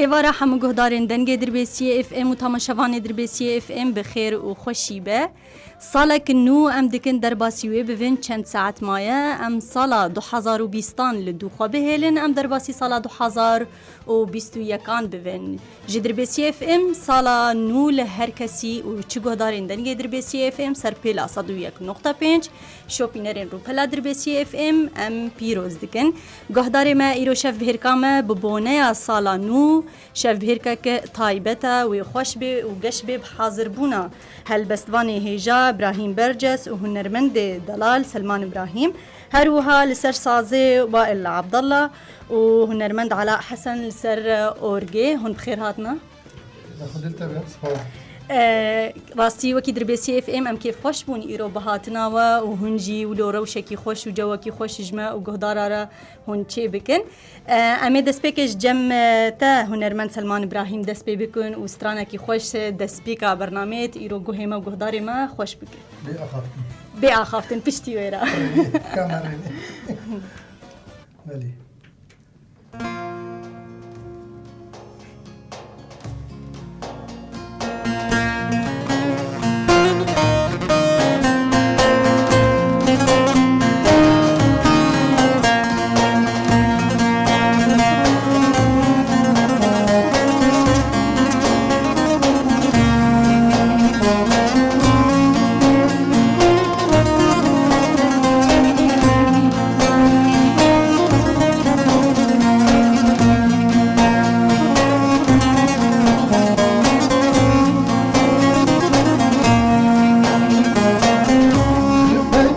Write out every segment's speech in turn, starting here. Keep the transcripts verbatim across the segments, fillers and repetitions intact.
Êvara hemû guhdarên Dengê Dirbêsiyê F M û tamaşevanê Dirbêsiyê F M bi xêr û xweşî be. Salek nû em dikin derbasî wê bivin çend saet maye. Em sala du hazar û bîstan li dû xwe bihêlin, em derbasî sala du hazar û bîst û yekan bivin. Ji Dirbêsiyê F M sala nû li her kesî û çi guhdarên Dengê Dirbêsiyê F M ser pêla sed û yek nokta pênc, şopînerên rûpela Dirbêsiyê F M em pîroz dikin. Guhdarê me, îro şevbihêrka me bi boneya sala nû, şevbihêrkeke taybet e, wê xweş bê û geş bê bi hazirbûna helbestvanê hêja Brahîm Berces û hunermendê delal Selman Ibrahîm. Her wiha li ser sazê Wael Abdallah û hunermend Ala Hesen li ser orgê. Hûn bi xêr hatine. Xwedil te be, spas. E, rastî wekî Dirbêsiyê F M em kêfxweş bûn îro bi hatina we û hûn jî wilo rewşekî xweş û cewekî xweş ji me û guhdara re hûn çê bikin. E, em ê destpêkê ji cem, e, te hunermend Selman Ibrahîm dest pê bikin û stranekî xweş, e, destpêka bernameyê îro guhê me û guhdarê me xweş bikin. Bê axaftin. Bê axaftin, piştî wê re. Kamerayê. Belê.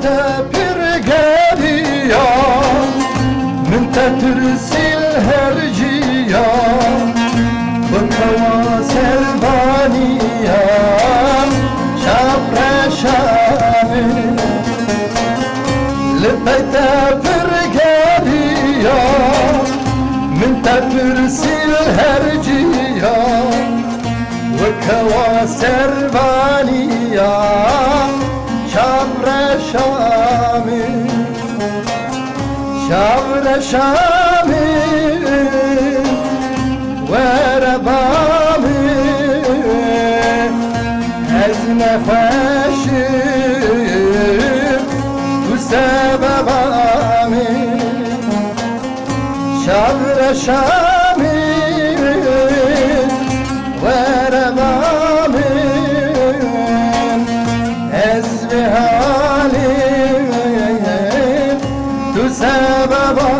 Te pir geriya, min te tirsî li her ciya, bi kewa ser vaniya, şap reşa min. Li pey te pir geriya, min te tirsî li her ciya. Weke wa servaniya, şav reşa min, şav reşa min, were ba min, ez nexweş im, tu sebeba min. Şav reşa min, were ba min, ez vê halî, tu sebeba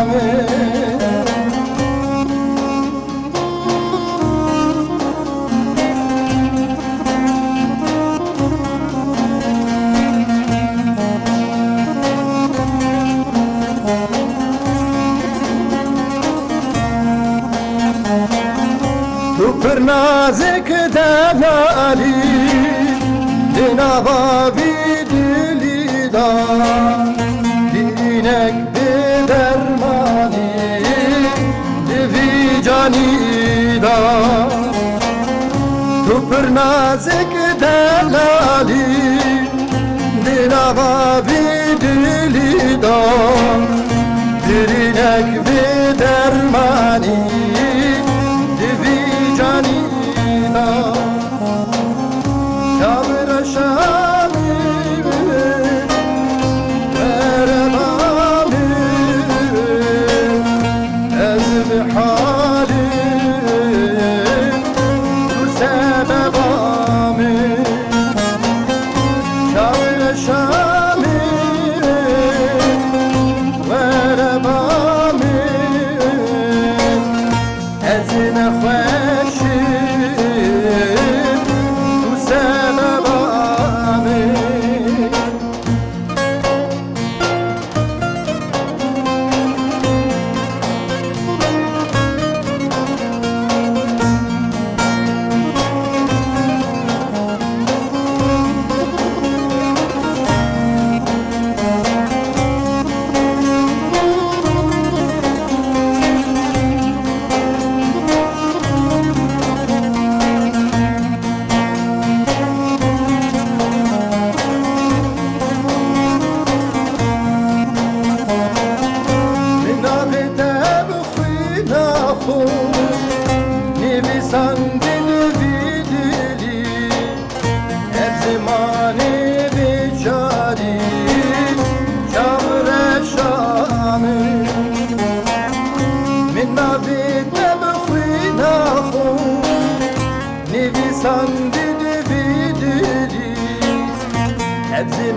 min. Tu pir nazik delalî, di nava vî dilî da, birînek bi dermanî di vî canî da. Tu pir nazik delalî, di nava vî dilî da, birînek bi dermanî di vî canî da. Şav reşa min, were ba min, ez bi halî, tu sebeba min. Şav reşa min, were ba min,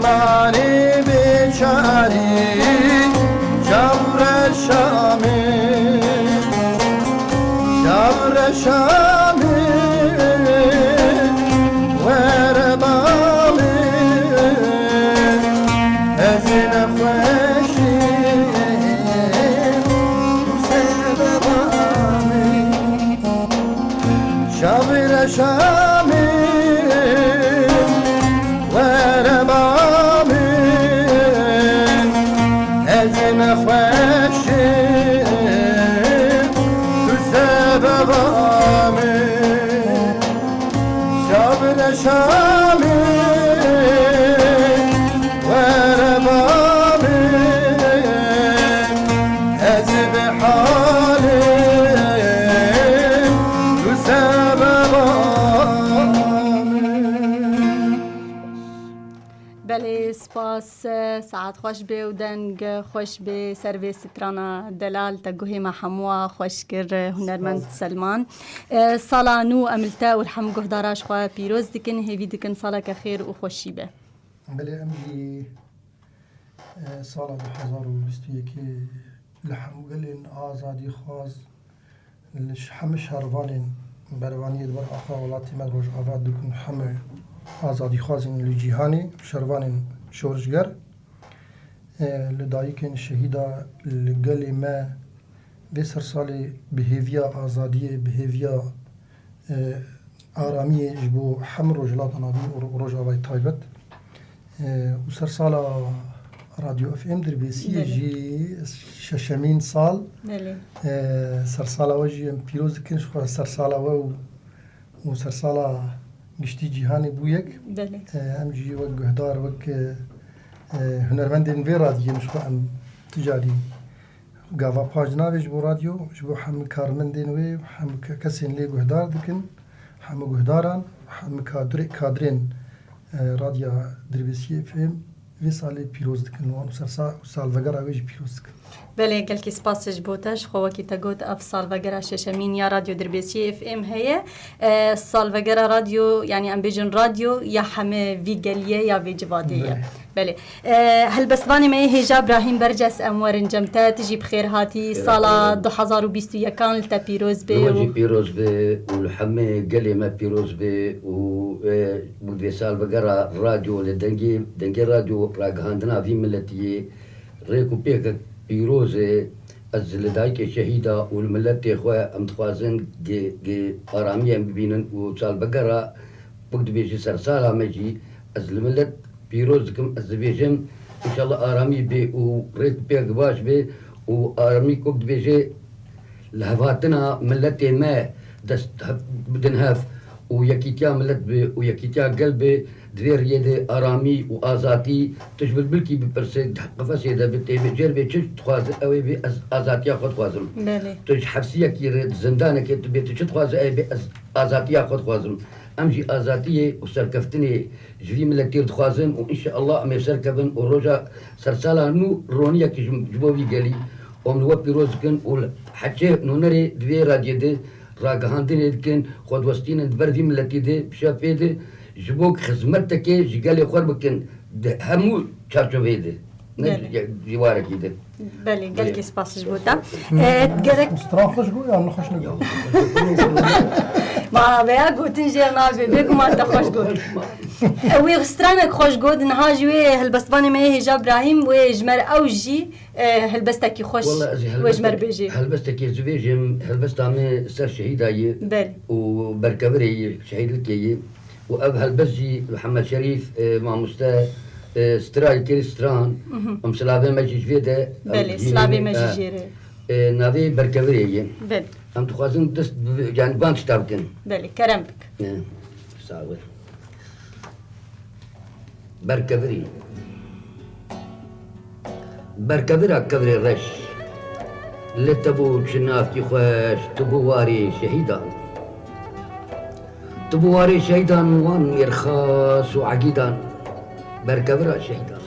Çarî bêçarî, çavre Şamê, çavre Şamê, were bamê, ez ê nexweşî, tu sebeba min. Şavire Şamê, were ba min, ez ê nexweşî, tu sebeba min. Şavire Şamê, were ba min, ez bi halê tu sebeba min. Belê, spas, saet xweş bê û deng xweş bê. Ser vê strana delal te guhê me hemûa xweş kir, hunermend Selman. E, sala nû em li te û li hemû guhdara ji xwe pîroz dikin, hêvî dikin saleke xêr û xweşî be. Belê, em jî, e, sala du hezar û bîst û yekê li hemû gelên azadîxwaz, li ş-, hemû şervanên bervaniyê di ber axa welatê me Rojava dikin, hemû azadîxwazên li cîhanê, şervanên şorişger, e, li dayikên şehîda, li gelê me vê sersalê bi hêviya azadiyê, bi hêviya, e, aramiyê ji bo hemû Rojhilata Navîn û Ro-, Rojavayê taybet. E, û sersala Radyo F M Dirbêsiyê Belê. jî şeşemîn sal. Belê. E, sersala we jî em pîroz dikin, ji xwe sersala we û, û sersala giştî cîhanê bû yek. Belê. E, em jî wek guhdar, wek, e, e, hunermendên vê radiyê ji xwe em tu carî gava paş dinavê ji bo radyo, ji bo hemû karmendên wê, hemû ke-, kesên lê guhdar dikin, hemû guhdaran, hemû kadrê-, kadrên, e, Radya Dirbêsiyê F M vê salê pîroz dikin wan û sersa-, û salvegera wê jî pîroz dikin. Belê, gelkî spas ji bo te, ji xwe wekî te got, ev salvegera şeşemîn ya Radyo Dirbêsiyê F M heye. E, salvegera radyo, yanî em bêjin radyo ya hemê vî geliyê ya vê civadê ye. Belê. Belê. E, helbestvanê me yê hêja Brahîm Berces, em werin cem te, tu jî bi xêr hatî. Xêr sala hatin. Du hezar û bîst û yekan li te pîroz bê. Li we jî pîroz be û li hemê gelê me pîroz be û, e, bi vê salvegera radyo li dengê, dengê radyo ragihandina vî miletiyê rêk û pêkek pîroz e. Ez li dayikê şehîda û li miletê xwe em dixwazin gê, gê aramiyê em bibînin û salvegera wek dibêjî sersala me jî ez li milet pîroz dikim. Ez dibêjim, înşallah aramî bê û rêk pêk baş bê û aramî wek dibêje li hevhatina miletê me dest hev-, bidin hev û yekîtiya milet bi û yekîtiya gel bi. Di vê riyê de aramî û azatî, tu ji bilbilkî bipirse, di qefesê de bi tê, bi cêr bê çi dixwaze, ew ê bê ez azatiya xwe dixwazim. Belê. Tu ji hefsiyekî re, di zindanekê tu bê, tu çi dixwaze, ew ê bê ez azatiya xwe dixwazim. Em jî azatiyê û serkeftinê ji vî miletî re dixwazin û înşeallah em ê serkevin û roja sersala nû roniyekî ji, ji bo vî gelî em li we pîroz dikin û li heçê nûnerê di vê radiyê de ragihandinê dikin, xwedwestînin di ber vî miletî de, bi şefê de, ji bo xizmetekê ji gelê xwe bikin di hemû çarçoveyê de, ne Belê. ji, ji warekî de. Belê, gelkî spas ji bo te. E, gerek Stran xweş got yan xweş negot? Ma veya gotin jê navê, bêguman te xweş got. E, wî stranek xweş got, niha ji wê helbestvanê me yê hêja Brahîm, wê ji me re ew jî, e, helbestekî xweş Wala ez ê wê ji me re helbestek-, bêjî. Helbestekê ez bêjim, helbesta me ser şehîda ye Belê. û berkevirê ye, şehîdlikê ye. Û ev helbest jî Mihemed Şerîf, e, mamoste, e, strayê kir stran. Mhm. Em silavê me jî ji vê de, em Belê, jî silavê me jî e, jê re. E, navê berkevirê ye. Belê. Em dixwazin dest bi, yani van tişta bikin. Belê, kerem bik. E, sağ ol. Berkevirî. Berkevira kevirê reş. Li te bû çi navkî xweş, tu bû warê şehîdan. Tu bû warê şehîdan wan mêrxas û egîdan. Berkevira şehîdan.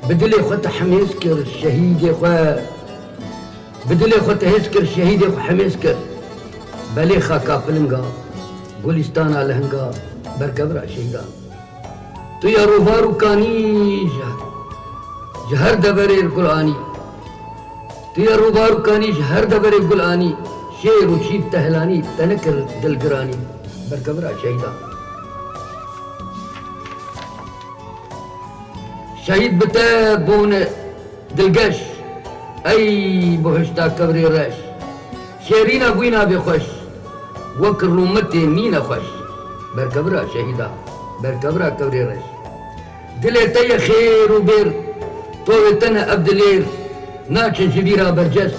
Bi dilê xwe te hemêz kir şehîdê xwe. Bi dilê xwe te hêz kir, şehîdê xwe hemêz kir. Belê xaka pilinga, gulîstana lehinga, berkevira şehîdan. Tu ya rovar û kanî ji, ji her deverê gul anî. Tu ya rovar û kanî ji her deverê gul anî. Şêr û şîv te helanî, te nekir dilgiranî. Berkevira şehîdan. Şehîd bi te bûne dilgeş, ey bihişta kevrê reş. Şêrîna bûyîna bê xweş, wek rûmitê mîne xweş. Berkevira şehîda, berkevira kevrê reş. Dilê te ye xêr û bêr, tovê te ne ev dilêr, naçin ji bîra bercest.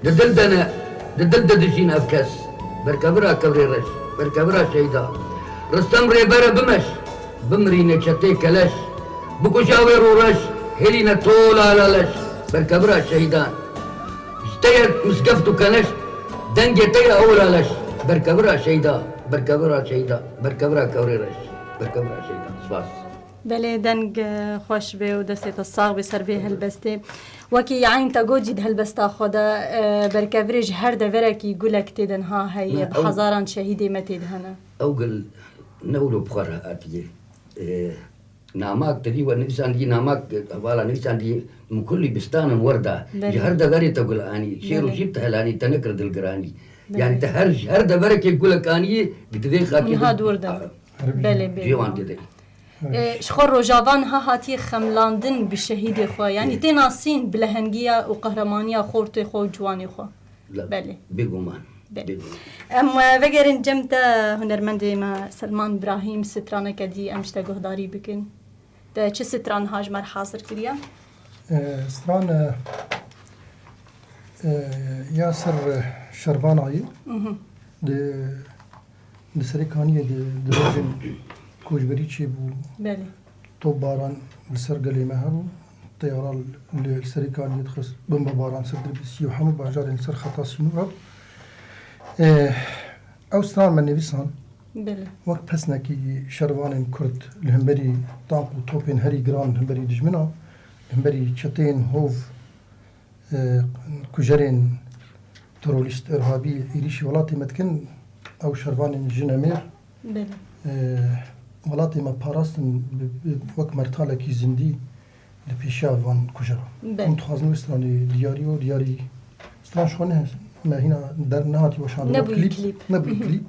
Di dil de ne, di dil de dijîn ev kes. Berkevira kevrê reş, berkevira şehîda. Ristem rêbere bimeş, bimirîne çetê keleş. Bikuje wê rûreş, hêlîne tola laleş. Berkevira şehîdan. Ji te ye misgeft û keneş, dengê te ye ew laleş. Berkevira şehîda, berkevira şehîda, berkevira kevrê reş, berkevira şehîda. Spas. Belê, deng, e, xweş be û destê te sax be ser vê helbestê. Wekî eyn te got jî di helbesta xwe de, e, berkevirê ji her deverekî gulek tê de niha heye, Ne, bi ew hezaran şehîdê me tê de hene. Ew gul ne wilo bi xwe re hatiye. E, namak tevî we nivîsandî, namak, e, hevala nivîsandî, min kulî bistanim werda. Belê. Ji her deverê te gul anî. Şêr û Belê. şîv te helanî, te nekir dilgiranî. Belê. Yani te her, ji her deverekê gulek anî, di vê xakê Niha de dûr de. A, Belê, belê. Cêwan tê de. E, ji xwe Rojava niha hatiye xemlandin bi şehîdê xwe. Yanî Ê. tê nasîn bi lehengiya û qehremanîya xortê xwe û ciwanê xwe. La, Belê. bêguman. Belê. Bêguman. Em, e, vegerin cem te hunermendê me Selman Brahîm, straneke dî em ji te guhdarî bikin. Te çi stran niha ji me re hazir kiriye? E, stran, e, e, ya ser, e, şervanayî. Mhm. Di Li Serê Kaniyê di, di rojên koçberî çêbû. Belê. Topbaran li ser gelê me hebû. Teyara li, li Serê Kaniyê dixist bombebaran ser Dirbisî û hemû bajarên li ser xeta sînora. Ê, ew stran me nivîsan. Belê. Wek pesnekî şervanên Kurd li hemberî tank û topên herî giran li hemberî dijmina, li hemberî çeteyên hov, e, kujerên terorîst, irhabî êrîşî welatê me dikin, ew şervanên jinemêr, Belê. e, welatê me parastin bi, bi, wek mertalekî zindî li pêşiya van kujeran. Belê. Em dixwazin wê stranê diyarî û diyarî stran ji xwe ne, me hîna der nehatî weşandin. Nebûyî Klîp, klîp. Nebûyî klîp.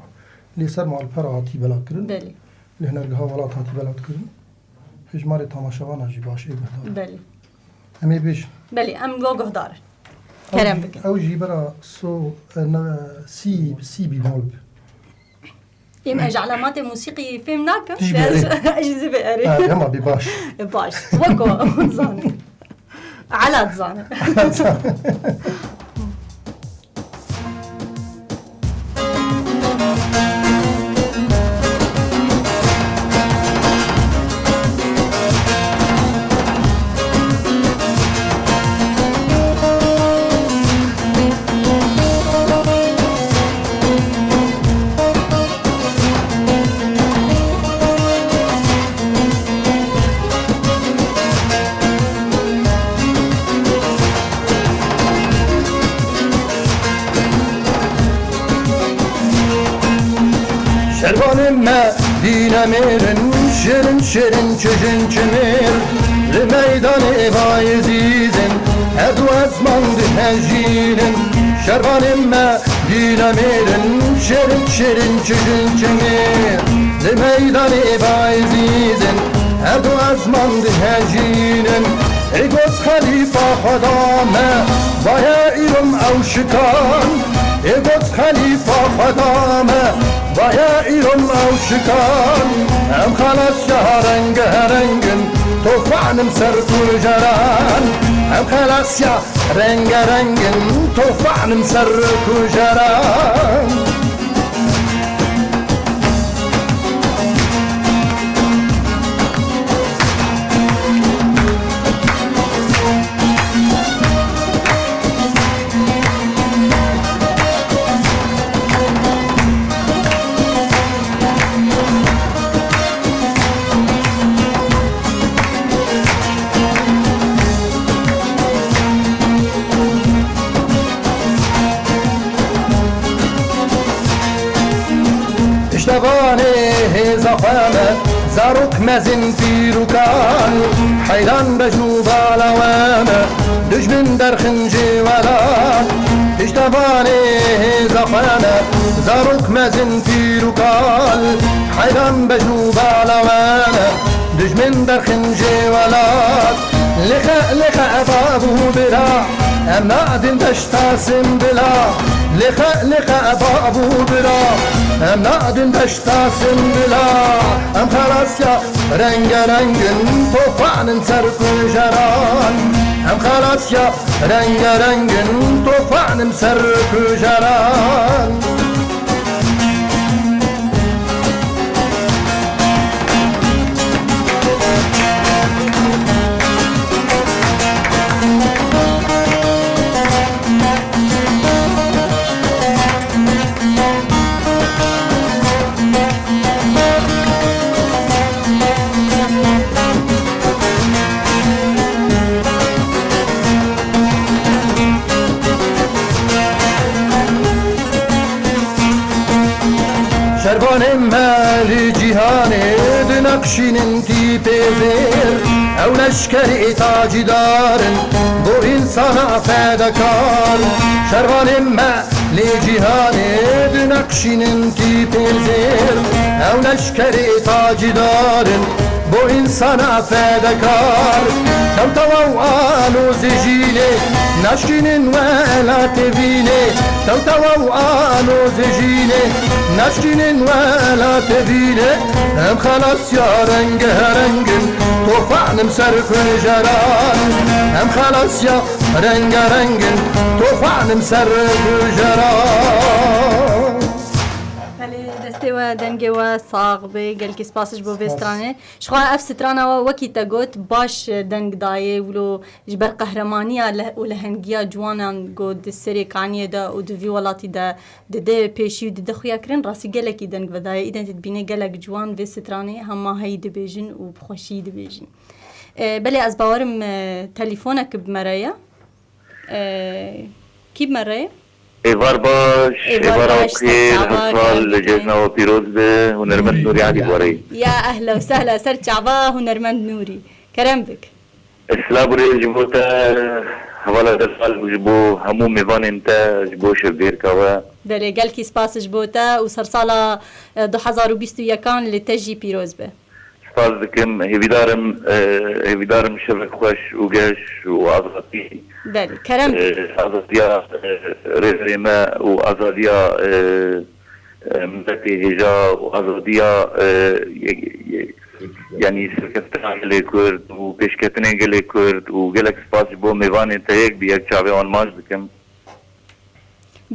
Lê ser malpera hatî belakirin. Belê. Li hunergeha welat hatî belatkirin. Hejmarê tamaşevana jî baş ê guhdar. Belê. Em ê bêjin. Belê, em we guhdar in. Kerem bikin. Ew jî bera so, e, ne, sî, sî bî mol bi. Ê me ji elematê musîqî fêm nakim. Tijî bê erê. Ez jî zî bê erê. Ha, hema bê baş. E, baş. Weko, dizane. Ela dizane. Şervanê me dîne mêr in, şirin şirin çijin çimêr. Li meydanê êva ezîzin, her du ezman dihejînin. Şervanê me dîne mêr in, şirin şirin çijin çimêr. Li meydanê êva ezîzin, her du ezman dihejînin. Ê got xelîfa xweda me, baye îro em ew şikan. Ê got xelîfa xweda me, baye îro em ew şikan. Em xelesiya rengehereng in, tofan em ser kujeran. Em xelesiya rengehereng in, tofan em ser kujeran. Piştevanê hêza xwe me, Zarok mezin pîr û kal, heyran bejn û bala we me, dijmin derxin ji welat, piştevanê hêza xwe me. Zarok mezin pîr û kal, heyran bejn û bala we me, dijmin derxin ji welat. Lêxe, lêxe, bav û bira, em nadin deşta Simbila. Lêxe, lêxe, bav û bira, em nadin deşta Simbila. Em xelasya rengerengin, tofanin ser kujeran. Em xelasya rengerengin, tofanin ser kujeran. Şervanên me li cîhanê dineqşînin tîpê zêr, ew leşkerê tacîdar in bo însana fedekar. Şervanên me lê cîhanê dineqşînin tîpê zêr, ew leşkerê tacîdar in bo însana fedekar. Tewtewa û alozê jînê, naşkînin welatê vînê. Tewtewa û alozê jînê, naşkînin welatê vînê. Em xelasya rengeherengin, tofanim ser kujeran. Em xelasya rengerengin, tofanim ser kujeran. Belê, destê we, dengê we sax be. Gelkî spas ji bo vê stranê. Ji xwe ev strana we wekî te got, baş deng dayê wilo ji ber qehremaniya leh û lehengiya ciwanan ku di serê kaniyê de û di vî welatî de dide pêşî û dide xuya kirin, rastî gelekî deng vedayê. Îdên te dibîne gelek ciwan vê stranê hema heyî dibêjin û bi xweşî dibêjin. E, belê ez bawerim, e, telefonek bi me re ye. E, kî bi me re ye? Êvar baş, Êvar êvara baş, xêr, ser çava, her sal kar li dikin. Cejna we pîroz be, hunermend Nûrî Elî Boreyî. Ya ehla û sehla, ser çava hunermend Nûrî. Kerem bik. Silav û rêz ji bo te, hevala te sal ji bo hemû mêvanên te, ji bo şevbêrka we. Belê, gelkî spas ji bo te û sersala, e, du hezar û bîst û yekan li te jî pîroz be. Spas dikim. Hêvîdarim, e, hêvîdarim şevek xweş û geş û azadî. Belê, kerem. E, azadiya, e, rêverê me û azadiya, e, e, miletê hêja û azadiya, e, ye-, ye-, yanî serkeftina gelê Kurd û pêşketinên gelê Kurd û gelek spas ji bo mêvanên te yek bi yek çavê wan maç dikim.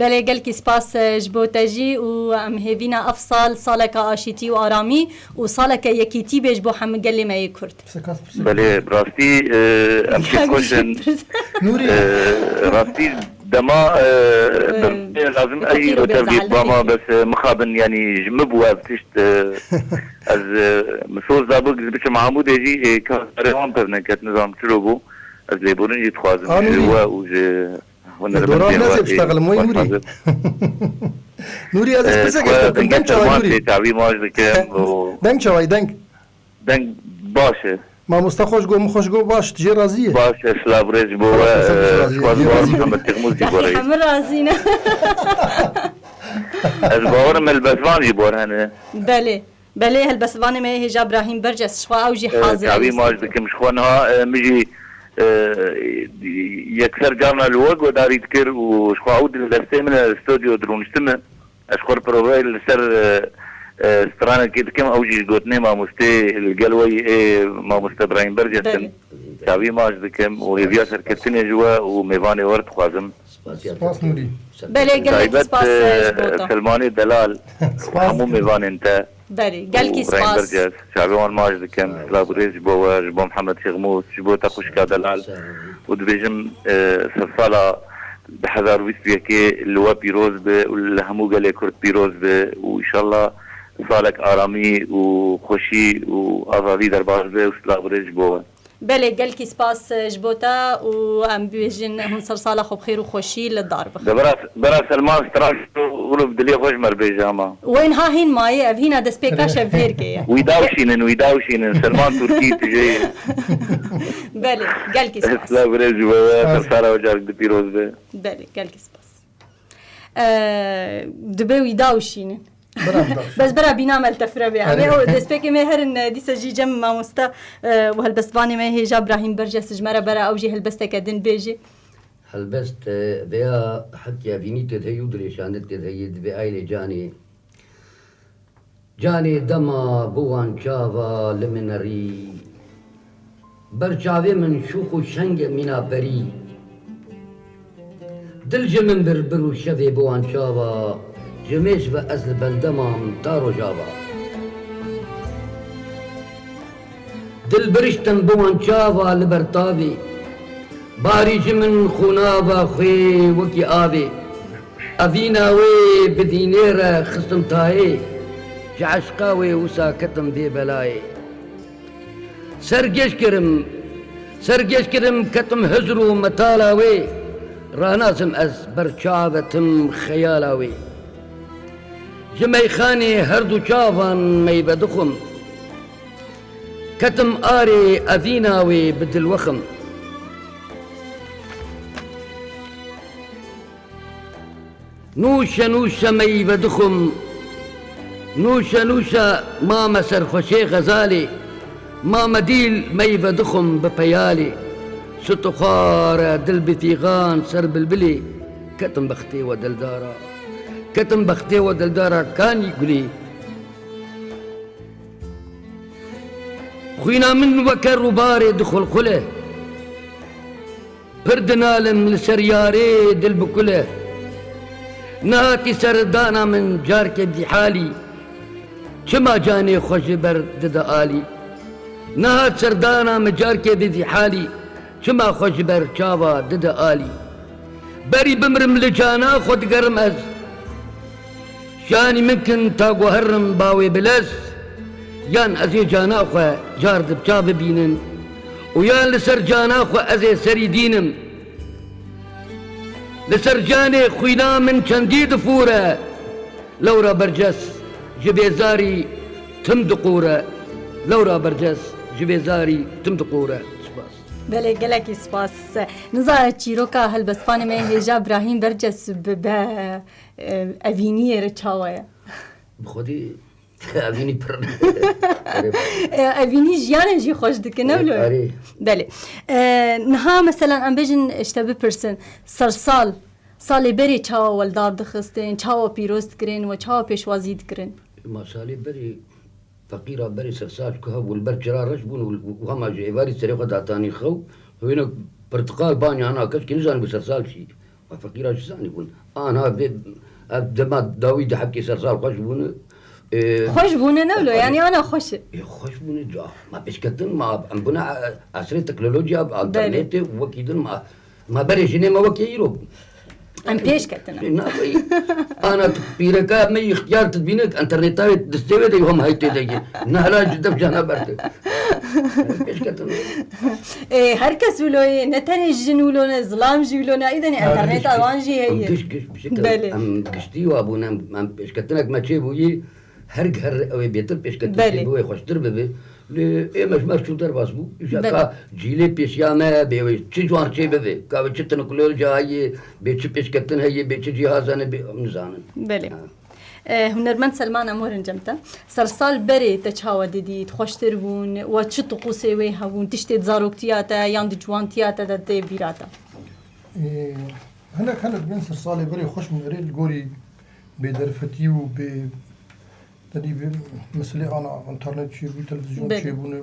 Belê, gelkî spas, e, ji bo te jî û em hêvî ne ev sal saleke aşîtî û aramî û saleke yekîtî bê ji bo hemû gelê me yê Kurd. Belê, bi rastî, e, em kêfxweş in. Nûrî. E, rastî dema, e, lazim ey rotev dît bama bes, e, mixabin, yanî ji min bû ev tişt, e, ez, e, min soz dabû, ez biçim Amûdê jî, e, karê wan pir neket, nizam çilo bû. Ez lêborîn jî dixwazim ji we û ji Doran nezê biştexelim wey Nûrî. Nûrî, ez pirsek ez te bikim, deng çawa Nûrî? Tê çavî maç dikim û deng çawa ye, deng? Deng baş e. Mamoste xweş go, min xweş go, baş, tu jê razî ye? Baş e, silav rêz ji bo we. Xweş, Muhammed Têxmûs jî bo rê. Hemû razî ne. Ez bawerim helbestvan jî bor hene. Belê. Belê, helbestvanê me yê hêja Brahîm Berces, ji xwe ew jî hazir e. Çavî maç dikim, ji xwe niha, e, min jî, e, yekser carna li we guhdarî dikir û ji xwe ew di destê min e, stûdyo dirûniştime. Ez ji xwe proveyê li ser, e, e, stranekê dikim, ew jî ji gotinê mamostê li gel we yê, ê, mamoste Brahîm Berces in. Belê. Çavî maç dikim û hêviya serkeftinê ji we û mêvanê we re dixwazim. Spas Nûrî. Belê, gelekî spas, e, ji bo te. Selmanê Delal, hemû mêvanên te. Belê, gelkî spas. Berces, çavê wan maç dikim. Silav û rêz ji bo we, ji bo Mihemed Şêxmûs, ji bo te xwişka Delal. Û dibêjim, e, sersala du hezar û bîst û yekê li we pîroz be û li hemû gelê Kurd pîroz be û înşallah salek aramî û xweşî û azadî derbas be û silav û rêz ji bo we. Belê, gelkî spas ji bo te û em bibêjin hûn ser sala xwe bi xêr û xweşî li dar bixin. De bira, bira Selman stran û bi dilê xwe ji me re bêje ama. Wên ha hîn mayê, ev hîna destpêka şevbêrkê ye. Wî dawşînin, wî dawşînin. Selman Turkî tu jê. Belê, gelkî spas. Silav birêz ji we, we, ser sala we carek di pîroz be. Belê, gelkî spas. Eee, dibe wî dawşînin. Bes bira bîna me li te fire bê. Em ê ew destpêkê me herin, e, dîsa jî cem mamoste, e, û helbestvanê me hêja Brahîm Berces ji me re bera ew jî helbesteke din bêjê. Helbest, e, vêya hepkê evînî tê de heye û dirêşandin tê de heye, divê aylê canê. Canê dema biwan çava li min erî. Ber çavê min şûx û şenge mîna perî. Dil ji min bir bir û şevê biwan çava, ji mêj ve ez li bendemam ta rojava. Dil biriştim biwan çava li ber tavê, barî ji min xûna ve xwê wekî avê. Evîna wê bi dînê re xistim tayê, ji eşqa wê wisa ketim vê belayê. Sergêj kirim, sergêj kirim ketim hizr û metala wê, ranazim ez ber çavetim xeyala wê. Ji meyxanê her du çavan meyve dixwim, ketim arê evîna wê bi dilwexim. Nûşe nûşe meyve dixwim, nûşe nûşe mame serxweşê xezalê, mame dîl meyve dixwim bi peyalê. Sut û xwar e dil bi fîxan ser bilbilê, ketim bextê we dildara, ketim bextê we dildara kanî gulê. Xwîna min weke rûbarê dixulxule. Pir dinalim li ser yarê dil bi kul e. Nehatî serdana min carkê vî halî. Çima canê xwe ji ber dide alî? Nehat serdana min carkê bi vî halî. Çima xwe ji ber çava dide alî? Berî bimrim li cana xwe digerim ez. Şanî min kin ta guherim bawê bilez, yan ez ê cana xwe car di çav bibînin û yan li ser cana xwe ez ê serî dînim. Li ser canê xwîna min çendî difûre, lewra berces ji bêzarî tim diqûre, lewra berces ji bêzarî tim diqûre. Spas. Belê, gelekî spas. Niza çîroka helbestvanê me hêja Brahîm Berces bi be. E, evîniyê re çawa ye? Bi xwedî evînî pir E, evînî jiyanê jî xweş dike, ne wilo ye? Erê. Belê. E, niha meselan em bêjin ji te bipirsin, sersal, salê berê çawa we li dar dixistin, çawa pîroz dikirin we çawa pêşwazî dikirin? Ma salê berê feqîra berê sersal ku hebû li ber çira reş bûn û hema ji êvarî serê xwe datanî xew, wêne pirtiqal banya na keşkî nizanî bû sersal çi. Ma feqîra çi zanîbûn? Anha vê ev dema dawî de hebkê sersal xweş bûne. Xweş bûne ne wilo, yanî ana xweş e. Ê xweş bûne, ma pêşketin, ma em bûne esrê teknolojiya, internetê û wekî din ma, ma berê jinê me wekî îro bûn. Em pêş ketine. Ana tu pîreka me yî ixtiyar tu dibîne interneta wê distê wê de hom hey tê de ye. Ne hela ji dev cana ber tê. Pêş ketine. Ê, her kes wilo ye, ne tenê jin wilo ne, zilam jî wilo ne, îdenê interneta wan jî heye. Giş, giş, bi şekil Belê. Em giştî wa bûn, em, em pêşketinek me çê bûyî, her her ew ê bêtir pêşketin Belê. Çê bû, wê xweştir bibe. Lê ê me ji me çû derbas bû. Îja Belê. Ka cîlê pêşiya me bê wê çi ciwan çê bibe. Ka wê çi teknolojiya heye, bê çi pêşketin heye, bê çi cîhaza ne bê, em nizanin. Belê. Ha. E, hunermend Selman, em werin cem te. Sersal berê te çawa didît? Xweştir bûn? We çi tiqûsê wê hebûn? Tiştê di zaroktiya te yan di ciwantiya te de tê bîra te? Ê, hinek hene dibên sersalê berê xweş bûn, erê li gorî bêderfetî û bê, tenî bê meselê ana înternet çêbû, televîzyon Belê. Çêbûne,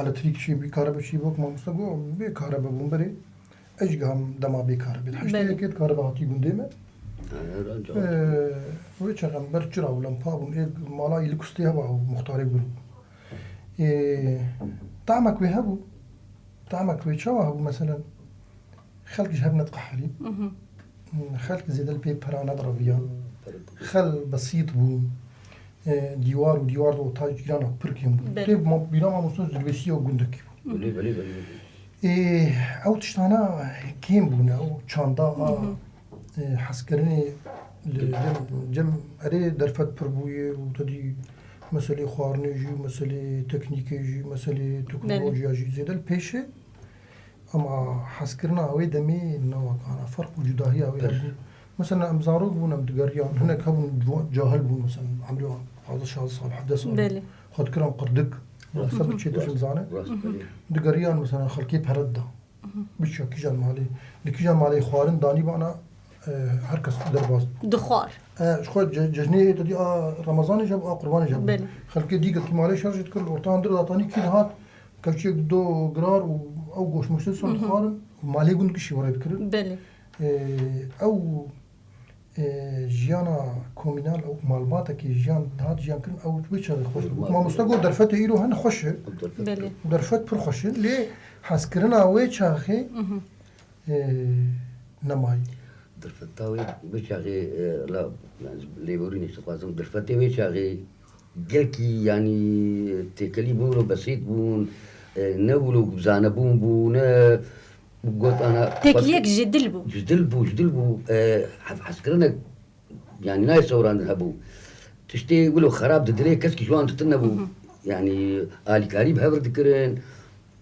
elektrîk çêbû, karebe çêbû, wek mamoste got, bê karebe bûn berê. Eşgam dema bê karebe. Heştê Belê. Yekê karebe hatî gundê me. Ee, wê çax em ber çira û lempa bûn. Ê mala î li kustê heba û muxtarê gur bû. Ê, tamek wê hebû. Tamek wê çawa hebû meselen? Xelk ji hev nediqeherî. Xelk zêde li pê pera nedireviya. Xel besît bû. Ê, dîwar û dîwar de ota cîrana pir kêm bû. Belê. Tê ma-, bîra mamoste zilwesiya gundekî bû. Belê, belê, belê, belê. Ê, ew tiştana kêm bûne, ew çanda a, ê, hezkirinê li cem, cem erê derfet pir bûye û te dî meselê xwarinê jî, meselê teknîkê jî, meselê teknolojiya jî zêde li pêş e. Ama hezkirina wê demê ne wek ana ferq û cudahiya wê hebû. Mesela em zarok bûn, em digeriyan, hinek hebûn ciwa-, cahil bûn, mesela emrê wan pazdeh şazdeh sal, hevdeh sal. Belê. Xwe dikirin qirdik. Rast. Mesela bi çêtir jî nizane. Rast, belê. Digeriyan mesela xelkê pere dida. Biçiya kîjan malê. Li kîjan malê xwarin danî bana, e, her kes derbas. Dixwar. E, ji xwe ce-, cejnê te dî a Remezanê jî hebû, a Qurbanê jî hebû. Belê. Xelkê dî gelkî malê şer jî dikir, li ortayan dir datanî kî dihat, kevçiyek dido girar û ew goşt moştê son dixwarin û malê gund gişî were dikirin. Belê. E, ew, e, jiyana komînal, ew malbatekî jiyan, dihat jiyan kirin, ew wê çaxê xweş bû. Mamoste got, derfetê îro hene xweş e. Belê. Derfet pir xweş e. Lê hezkirina wê çaxê, e, nemayî. Derfeta wê, wê çaxê, e, la, yani, lêborînê dixwazim. Derfetê wê çaxê gelkî, yani, têkelî bûn û besît bûn, e, ne wilo zanebûn bû, ne got ana Têkiliyek ji dil bû. Ji dil bû, ji dil bû. E, hez-, hezkirinek, yani, nayê sewrandin hebû. Tiştê wilo xerab di dilê keskî ji wan ditin nebû. Yani, alîkarî bi hev re dikirin.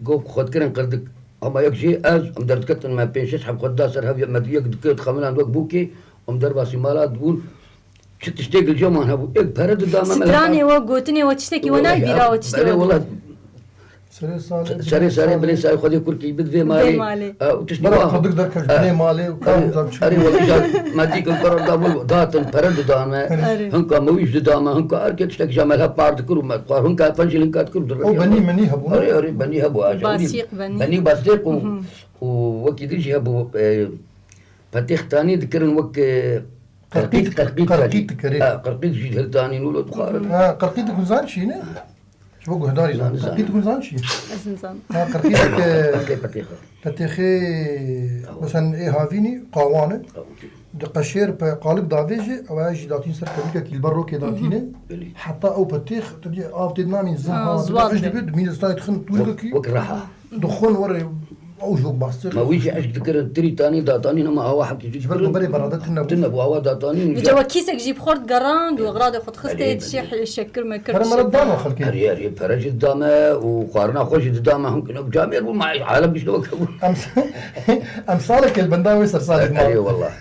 Got, xwe dikirin qirdik. Ama yek jê ez, em derdiketin, me pênc şeş heb xwe dida ser hev, me yek dikir, dixemiland wek bûkê, em derbasî mala dibûn. Çi tiştê gilceman hebû. Êk pere dida me, me Stranê we, gotinê we, tiştekî we nayê bîra we, tiştê we. Belê, wela. Serê salê, serê salê, bilê salê, Xwedê kurkî bid vê malê. Vê malê. E, û tiştî Bera wa. Qirdik derkeve ji binê malê û kar nizam çi. Erê, wela îcar me dî ku karar da bû, datin, pere dida me. Erê. Hinka me wî jî dida me, hinka her kes tiştek ji me hep par dikir û me dixwar, hinka fen jî hinka dikir û dirvekê. O benî menî hebû, ne? Erê, erê, benî hebû, aja. Basîq, benî. Benî basîq û, û wekî din jî hebû, e, petêx tanî dikirin wek, e, qerqît, qerqît, qerqît, qerqît dikirin. Ha, qerqît jî hiltanîn û lo dixwarin. Ha, qerqît dikin zan çi ne? Ji bo guhdarî zan. Qerqît dikin zan çi? Ez nizam. Ha, qerqît, e, petêx, petêx. Petêxê, mesela ê havînî, qawan e. Di qeşêr pe qalik davêje, ew jî datîn ser kemikekî li ber rokê datîne. Belê. Heta ew petêx, tu dî av tê namîn zin ha, ziwat dibe, dibîne destayê dixin tûlkekî. Wek, wek reha. Dixwin were ew ji wek bastır. Ma wî jî eşk dikirin, tirî tanî datanî nema awa hepkî jî. Ji ber ku berê berade tune bû. Tune bû, awa datanî. Ji we kîsek jî bi xwe digerand û xeradê xwe dixistê, dişê şekir mekir. Pere meret dama xelkê. Erê, erê, pere jî didame û xwarina xwe jî didame. Hûn kine camêr bû, ma alem gişte wek bû. Em, em salekê li benda wê ser salê mal. Erê, wallah.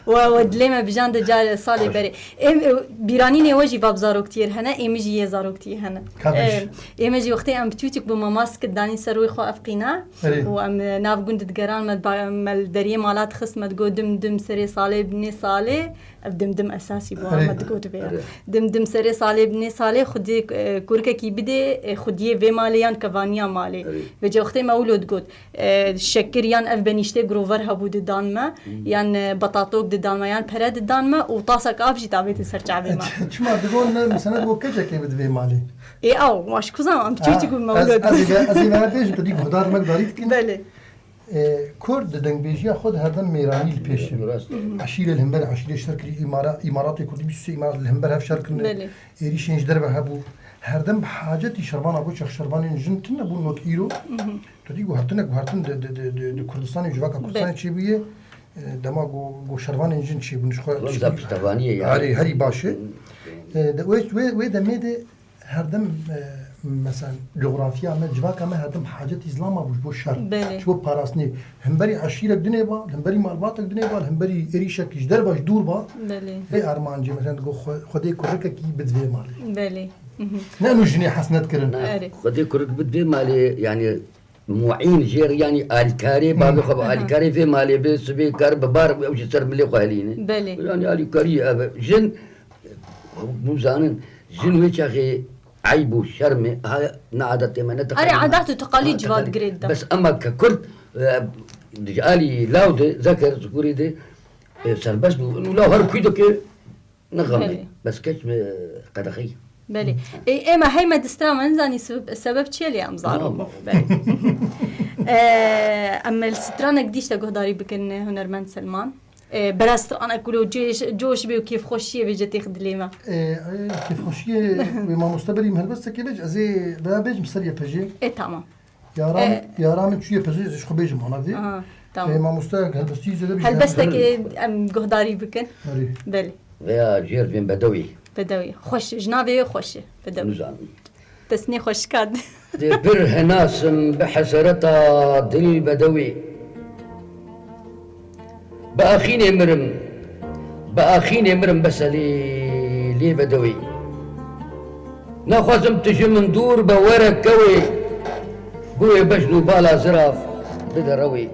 Wa, wa dilê me bijande ca salê berê. Em, e, bîranînê we jî va bi zaroktiyê re hene, ê min jî yê zaroktiyê hene. Ka beş. E, ê me jî wextê em biçûçik bû, mama sikit danî ser rûyê xwe ev qîna. Erê. Û em, e, nav gund digeran, me ba-, me li deriyê mala dixist, me digot dim dim serê salê binê salê, ev dim dim esasî bû, erê, me digot vê ya. Erê. Dim dim serê salê binê salê, xwediyê, e, kurikekî bidê, e, xwediyê vê malê yan kevaniya malê. Erê. Vêca wextê me wilo digot. E, şekir yan ev benîştê grover hebû didan me, yan, e, betatok didan me, yan pere didan me û tasek av jî davêtin ser çavê me. Çima digon ne, mesela digo keçekê bi divê malê. Ê, ew, ma ji ku zan, em çi çi ku me wilo ez, ez ê, ez ê me pêş, tu dî guhdar me gudarî dikin. Belê. E, Kurd di dengbêjiya xwe de herdem mêranî li pêş e. Rast e. Eşîre li hember eşîrê şer kirî, îmara-, îmaratê Kurdî bîst û sê îmarat li hember hev şer kirine. Belê. Êrîşên ji derve hebû. Herdem bi hacetî şervana bo çax şervanên jin tune bûn wek îro. Tu dî guhertine, guhertin di, di, di, di, di Kurdistanê, civaka Kurdistanê çêbûye, e, dema ku, ku şervanên jin çêbûn, ji xwe tişkî piştevaniyê yani. Herî, herî baş e. E, de, wê, wê, wê demê de herdem, e, mesela, coğrafya me, civaka me herdem hacetî zilama bû ji bo şer. Belê. Ji bo parastinê. Hemberî eşîrek dinê ba, hemberî malbatek dinê ba, hemberî êrîşek ji derve ji dûr ba. Belê. Vê armancê, mesela, digo xwe-, Xwedê kurikekî bid vê malê. Belê. Ne û jinê hesnet kirin. Erê. Xwedê kurik bid vê malê, yani, Muîn jê re, yanî alîkarê, bavê xwe bi alîkarê vê malê bi, sibê kar bi bar ew jî ser milê xwe helîne. Belê. Yanî alîkarî ev e. Jin, hûn zanin, jin wê çaxê eyb û şerm e, ha, ne adetê me, ne teqalîd me. Erê, adet û teqalîd ji va digirê de. Bes ema ke Kurd, e, ji alî law de, zeker, zikurî de, e, serbest bû. Û law her kû dike, Ne xemê. Belê. Bes keç bi qedexeyî. Belê. Ê, ê me hey me distira me nizanî sebeb, sebeb çi ye lê em zarok. Tamam. Belê. Ê, em li stranek dî işte guhdarî bikin hunermend Selman. Ê, bera stranek wilo cêş, coş bê û kêfxweşiyê bêje têx dilê me. Ê, ê, kêfxweşiyê wê mamoste berî min helbestekê bêj, ez ê veya bêjim ser yê pejê. Ê, tamam. Yara, e, yara min çûye pezê, ez ji xwe bêjim ana vê. Aha, tamam. E, mamoste helbestî zêde bî. Helbestekê em guhdarî bikin. Erê. Belê. Veya jêr bên bedewî. Bedewî. Xweş e, ji navê wê xweş e. Bedewî. Nizanim. Tesnê xweşika di. Dê pir henasim bi hesereta dil bedewî. Bi axînê mirim, bi axînê mirim bes e lê, lê bedewî. Naxwazim tu ji min dûr be were kewê, guhê bejn û bala zirav bide rewê.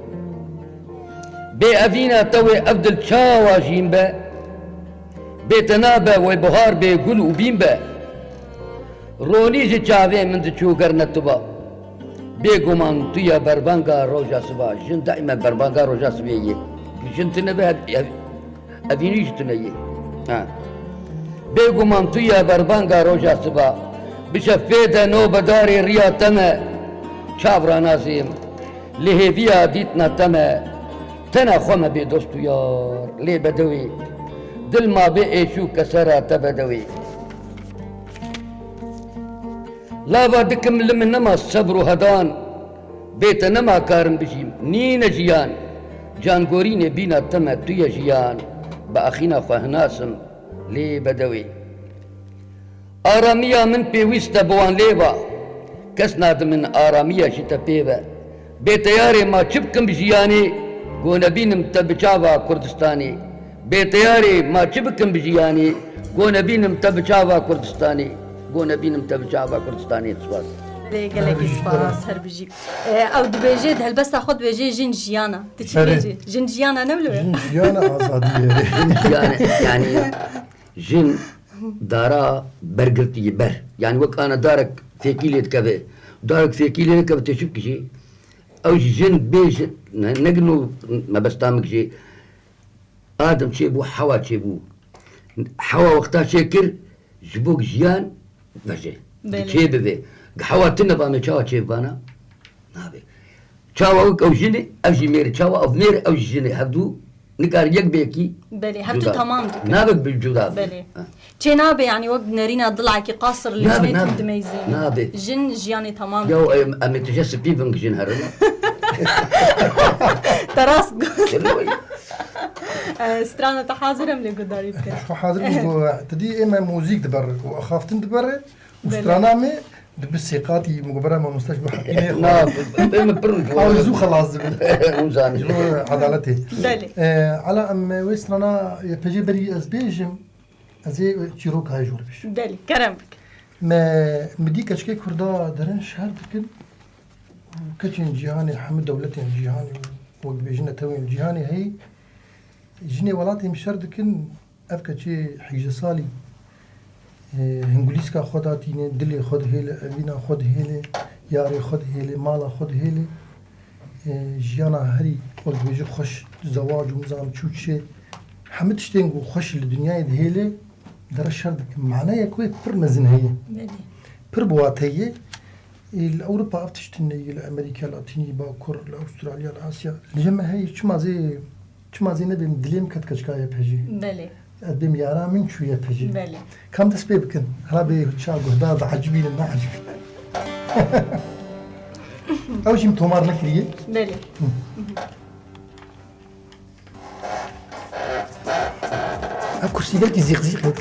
Bê evîna te wê ev dil çawa jîn be? Bê te nabe wê buhar bê gul û bîn be. Ronî ji çavê min diçû ger ne tu ba. Bêguman tu ye berbanga roja siba. Jin daîme berbanga roja sibê ye. Jin tune be ev, ev, evînî jî tune ye. Ha. Bêguman tu ye berbanga roja siba. Bi şefê de nobedarê riya te me. Çav ranazêm. Li hêviya dîtina te me. Tena xwe me bê dost û yar. Lê bedewê. Dil ma bê êşû kesera te bedewê. Lava dikim li min nema sebr û hedan. Bê te nema karim bijîm, nîne jiyan. Cangorînê bîna te me tu ye jiyan. Bi axîna xwe hinasim, lê bedewê. Aramiya min pêwîst e bi wan lêva. Kes nadi min aramiya ji te pê ve. Bê te yarê ma çi bikim bi jiyanê, go nebînim te bi çava Kurdistanê. Bê te yarê ma çi bikim bi jiyanê, go nebînim te bi çava Kurdistanê. Go nebînim te bi çava Kurdistanê. Spas. Lê gelekî spas, her bijî. E, ew dibêje, di helbesta xwe dibêje, jin jiyana. Tu çi Erê. dibêjî? Jin jiyana ne wilo? Jin jiyana azadî ye. Jin jiyana, yani, jin dara bergirtî ber. Yani wek ana darek fêkî lê dikeve. Darek fêkî lê dikeve, tê çi bikî jî? Ew jî jin bê jin, ne, ne gino mebesta min jî. Adem çêbû, Hewa çêbû. Hewa wexta çêkir, ji bo jiyan veje. Belê. Çê bibe. Hewa tune ba me çawa çê bibana? Nabe. Çawa wek ew jin e, ev jî mêr e. Çawa ev mêr e, ew jî jin e. Hevdû nikar yek bê yekî Belê, hevdû cuda. Tamam dikin. Nabe bi cuda be. Belê. Ha. Çê nabe, yani wek nerîna dilakî qasir li Nabe, jinê nabe. Tim dimeyzî. Nabe. Jin jiyanê tamam Ya dikin. em, em ê tije spî bin jin herin. Te rast got. Çelo. E, strana te hazir em lê gudarî bikin. Xwe hazir bû, tu dî ê me muzîk diber û axaftin diber û Belê. Strana me dibi sêqatî mugobera mamoste ji bo heqînê xwe. Na, bê min pir Ew zû xelas dibin. Hûn zanî. Ji bo edaletê. Belê. E, Ala em wê strana Y P G berî ez bêjim, ez ê çîroka jor bêjim. Belê, kerem bik. Me, mi dî keçikê Kurda derin şer dikin. Keçên cîhanê, hemû dewletên cîhanê û wek dibêjin netewên cîhanê heyî, jinê welatê min şer dikin, ev keçê heyşt salî, e, hingulîska xwe datîne, dilê xwe dihêle, evîna xwe dihêle, yarê xwe dihêle, mala xwe dihêle, e, jiyana herî wek dibêje xweş, zewac û nizam çû çi, hemû tiştên ku xweş li dinyayê dihêle, dere şer dikin. Maneyek wê pir mezin heye. Belê. Pir bi wate ye. Ê, li Ewropa ev tişt hene, li Amerîka, li Latînî Bakur, li Astralya, li Asya. Li cem me heye, çima zê, çima zê nebêm, dilê min ket keçika Y P G. Belê. Ez bêm yara min çû Y P G. Belê. Kam dest pê bikin. Hela bê ça guhdar diecibînin, neecibînin. Ew jî min tomar nekiriye. Belê. Hı. Ev kursî belkî zîqzîq e.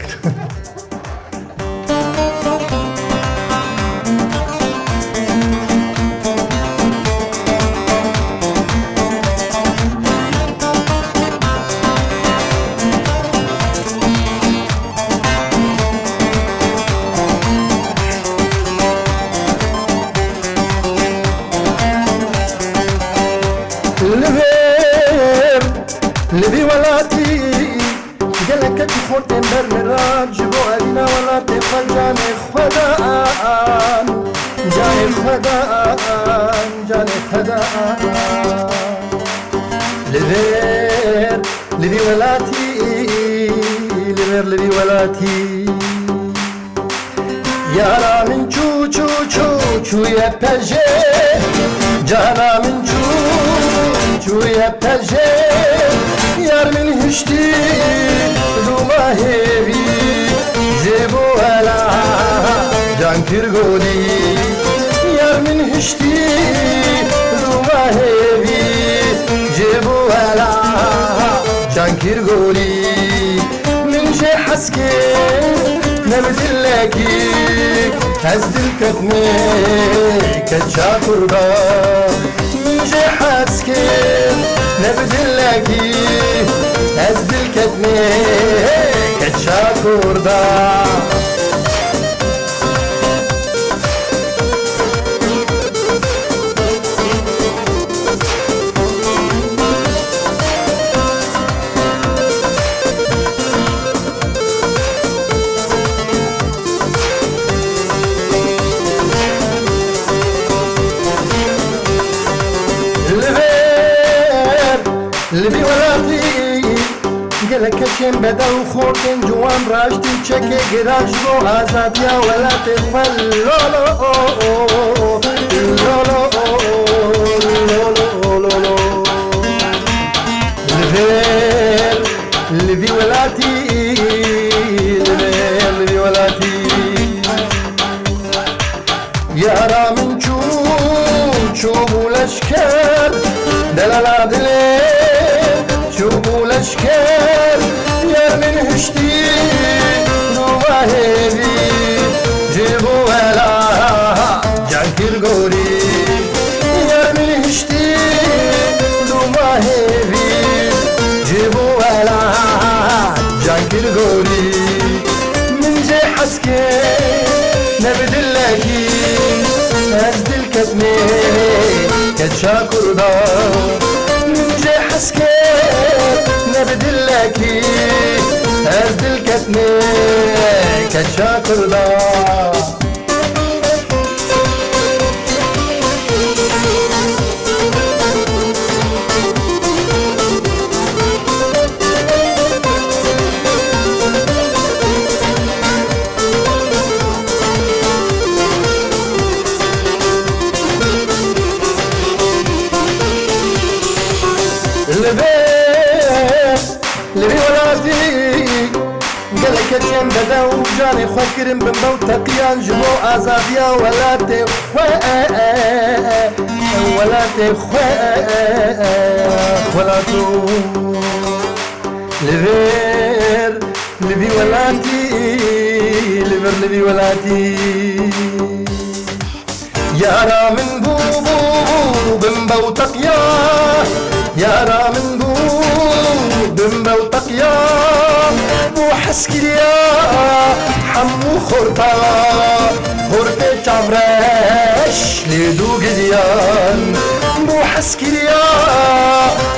Li vê, li vî welatî gelek keç û xortên ber miran ji bo evîna welatê xwe canê xwe dan, canê xwe dan, canê xwe dan. Li vêr, li vî welatî, li vêr, li vî welatî. Yara min çû, çû, çû, çûye pejê. Cana min çû, çûye pejê. Yar min hiştî, dûma hêvî. Jê bo ela, can kir godî. Yar min hiştî, Wela can kir gorî, min jê hez kir, ne bi dilekî, ez dil ketmê keça kurda. Min jê hez kir, ne bi dilekî, ez dil ketmê keça kurda. Li vêr, li vî welatî, gelek keçên bedew, xortên ciwan, raştî çekê giran ji bo azadiya welatê xwe. Lo, lo, o, o, o, lo, lo, o, o, lo, lo, o, lo, lo. Li vêr, li vî welatî, li vêr, li vî welatî. Yara min çû, çûbû leşker, delala dilê çûbû leşker. Yar min hiştî dûva hêvî, ji bo wela can kir gorî. Yar min hiştî dûva hêvî, ji bo wela can kir gorî. Min jê hez kir, ne bi dilekî, ez dil ketmê keça kurda. Min jê hez kir, ne bi dilekî, ez dil ketmê keça kurda. Li vê, li vî welatî, gelek keçên bedew canê xwe kirin bin bew teqiyan ji bo azadiya welatê xwe, welatê xwe, welato. Li vêr, li vî welatî, li vir, li vî welatî. Yara min bû, bû, bû, bin bew teqiya. Yara min bû, bin bew teqiya. Bû hezkiriya hemû xorta. Xortê çavreş lê dû giriyan. Bû hezkiriya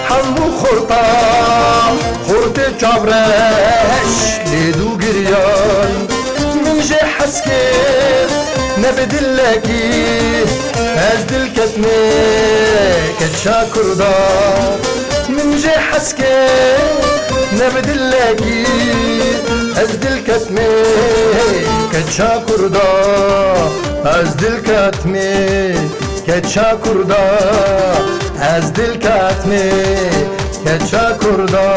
hemû xorta. Xortê çavreş lê dû giriyan. Min jê hez kir, ne bi dilekî, ez dil ketmê keça kurda. Min jê hez kir, ne bi dilekî, ez dil ketmê keça kurda. Ez dil ketmê keça kurda, ez dil ketmê keça kurda.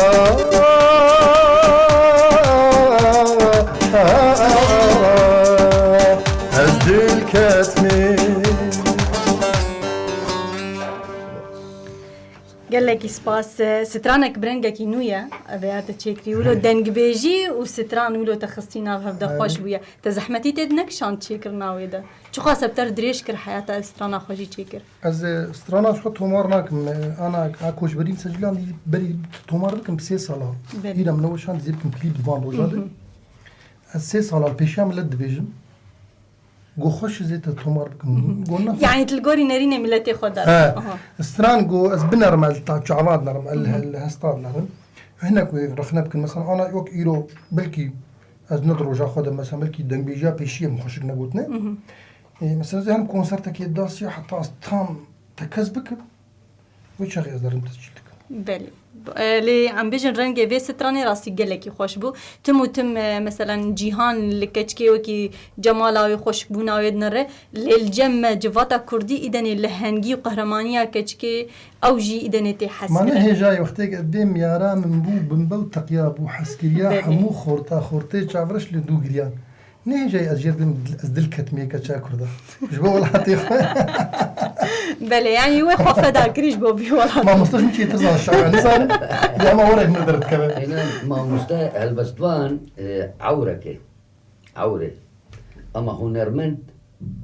Ez dil ketmê. Gelekî spas. Stranek bi rengekî nû ye, vêya te çêkirî. Wilo dengbêjî û stran wilo te xistî nav hev de xweş bûye. Te zehmetî tê di nekişand çêkirina wê de. Çiqas ev te dirêj kir heya te strana xwe jî çêkir. Ez, e, strana xwe tomar nakim. E, ana, a koçberî mesela berî tomar bikim bi sê sala. Belê. Îra min weşan dizê bikim klîp di van roja de. Ez sê salan pêşiya millet dibêjim. Go xweş zê te tomar bikim. Go ne xweş. Yani tu li gorî nerînê miletê xwe de. He. Aha. Stran go ez binerim, el ta çava dinerim, el, el hesta dinerim. Hinek wê rexne bikin. Mesela ana yok îro belkî ez ne di roja xwe de mesela belkî dengbêjiya pêşiyê min xweşik negotine. E, mesela ez hem konsertekê dasiya heta ez tam tekez bikim. Wê çaxê ez derim tescîl dikim. Belê. E, lê em bêjin rengê vê stranê rastî gelekî xweş bû. Tim û tim, e, meselen cîhan li keçikê wekî cemala wê, xweşikbûna wê dinere. Lê li cem me civata kurdî îdenê lehengî û qehremanîya keçikê ew jî îdenê tê hez kirin. Ma ne hêjayê wextê ke dêm yara min bû, bin bew teqiya bû, hezkiriya hemû xorta, xortê çavreş li dû giriyan. Ne hêjayê ez jêr dim, ez dil ketmê keça kurda. Ji bo welatê xwe. Belê, yanî wê xwe feda kirî ji bo vî welat. Mamoste ji min çêtir zan şair, nizanim. Ya ma werek min derdikeve. Aynen, mamoste helbestvan, e, ewreke. Ewre. Ama hunermend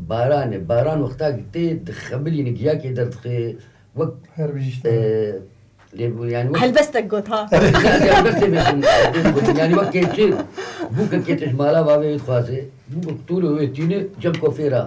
baran e. Baran wexta tê dixemilîne, giyakê derdixê. Wek, Her bijî işte. e, lê bu, yani wek Helbestek got ha. Helbestê meşin, yani wek keçi, bûkekê te ji mala bavê wê dixwaze. Bûkek tûlo wê tîne, cem kofêra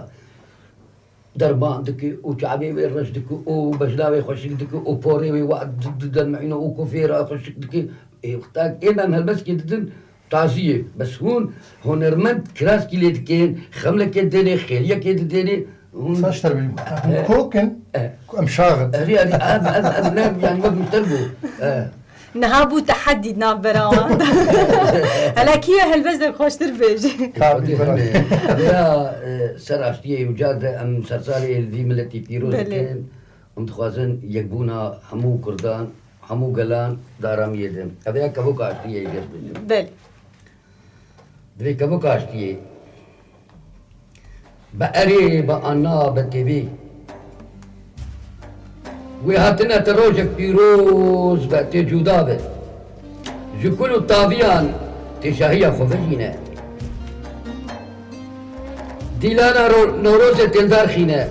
derman dike û çavê wê reş dike û bejna wê xweşik dike û porê wê wa di-, di-, dermehîne û kofêra xweşik dike. Ê, wexta ê em helbestkê didin, tazî ye. Bes hûn hunermend kiraskî lê dikin, xemlekê didêne, xêliyekê didêne. Hûn Saç terbiyê. Hûn kok in, Eh. ku em şax in. Erê, erê, ev, ev, ev ne, yani wek min te got. Eh. Niha bû tehedî di navbera wan de. Hele kî ye helbestek xweştir bêje. Tabii, Hadi, bira. Hadi. Ya, e, ser aştiyê û car de em sersarê li vî miletî pîroz Belê. dikin. Em dixwazin yekbûna hemû Kurdan, hemû gelan di aramiyê de. Ev ya kevoka aştiyê geş bêje. Belê. Divê kevoka aştiyê. Be erê, be ana, be têvê. Wê hatine te rojek pîroz be, tê cuda be. Ji kul û taviyan tê şahiya xwe vejîne. Dîlana ro-, Newrozê tê li dar xîne.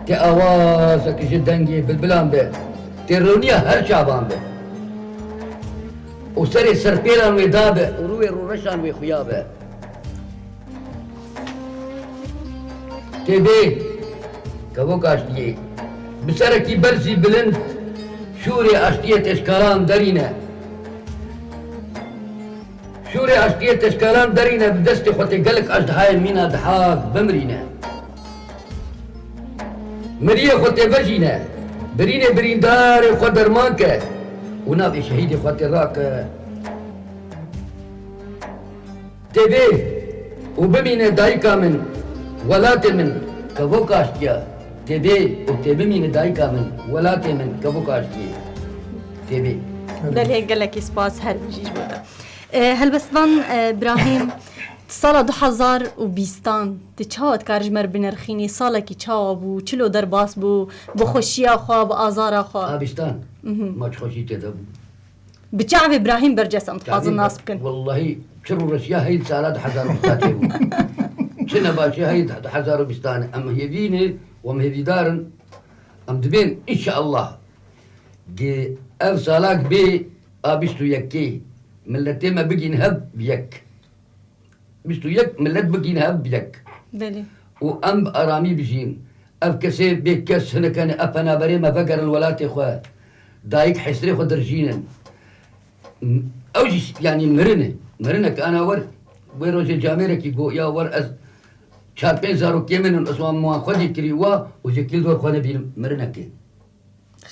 Tê awazek ji dengê bilbilan be. Tê rewniya her çavan be. Û serê serpêlan wê da be û rûyê rûreşan wê xuya be. Tê bê, kevok aştiyê. Bi serekî berzî bilind şûrê aştiyê tê ji karan derîne. Şûrê aştiyê tê ji karan derîne, bi destê xwe tê gelek ajdihayên mîna dihak bimirîne. Miriyê xwe tê vejîne, birînê birîndarê xwe derman ke û navê şehîdê xwe tê rake. Tê bê û bimîne dayika min, welatê min, kevok aştiya. Tê bê û tê bimîne dayika min, welatê min, kevok aştiyê. Tê bê. Belê, gelekî spas, her bijî ji bo te. E, helbestvan, e, Brahîm, sala du hezar û bîstan, tu çawa dikar ji me re binirxînî? Salekî çawa bû? Çilo derbas bû? Bi xweşiya xwe, bi azara xwe? A bîstan. Mhm. Ma çi xweşî tê de bû. Bi çavê Brahîm Berces em dixwazin nas bikin. Wellahî, çi rûreşiya heyî sala du hezar û bîstan çêbû. Çi nebaşiya heyî du hezar û bîstan. Em hêvî ne û em hêvîdar in. Em dibên, înşeallah, gi ev salak bê a bîst û yekê, miletê me bigîn hev bi yek. Bîst û yek milet bigîn hev bi yek. Belê. Û em bi aramî bijîn. Ev kesê bê kes hinek hene, ev penaberê me vegerin welatê xwe. Dayik hesrê xwe dirjînin. M-, ew jî, yanî, mirine. Mirine ke ana wer, wê rojê camêrekî got, ya wer ez çar pênc zarokê min in, ez wan, wan xwedî kirî wa û jê kîl dor xwe nebînim, mirinekê.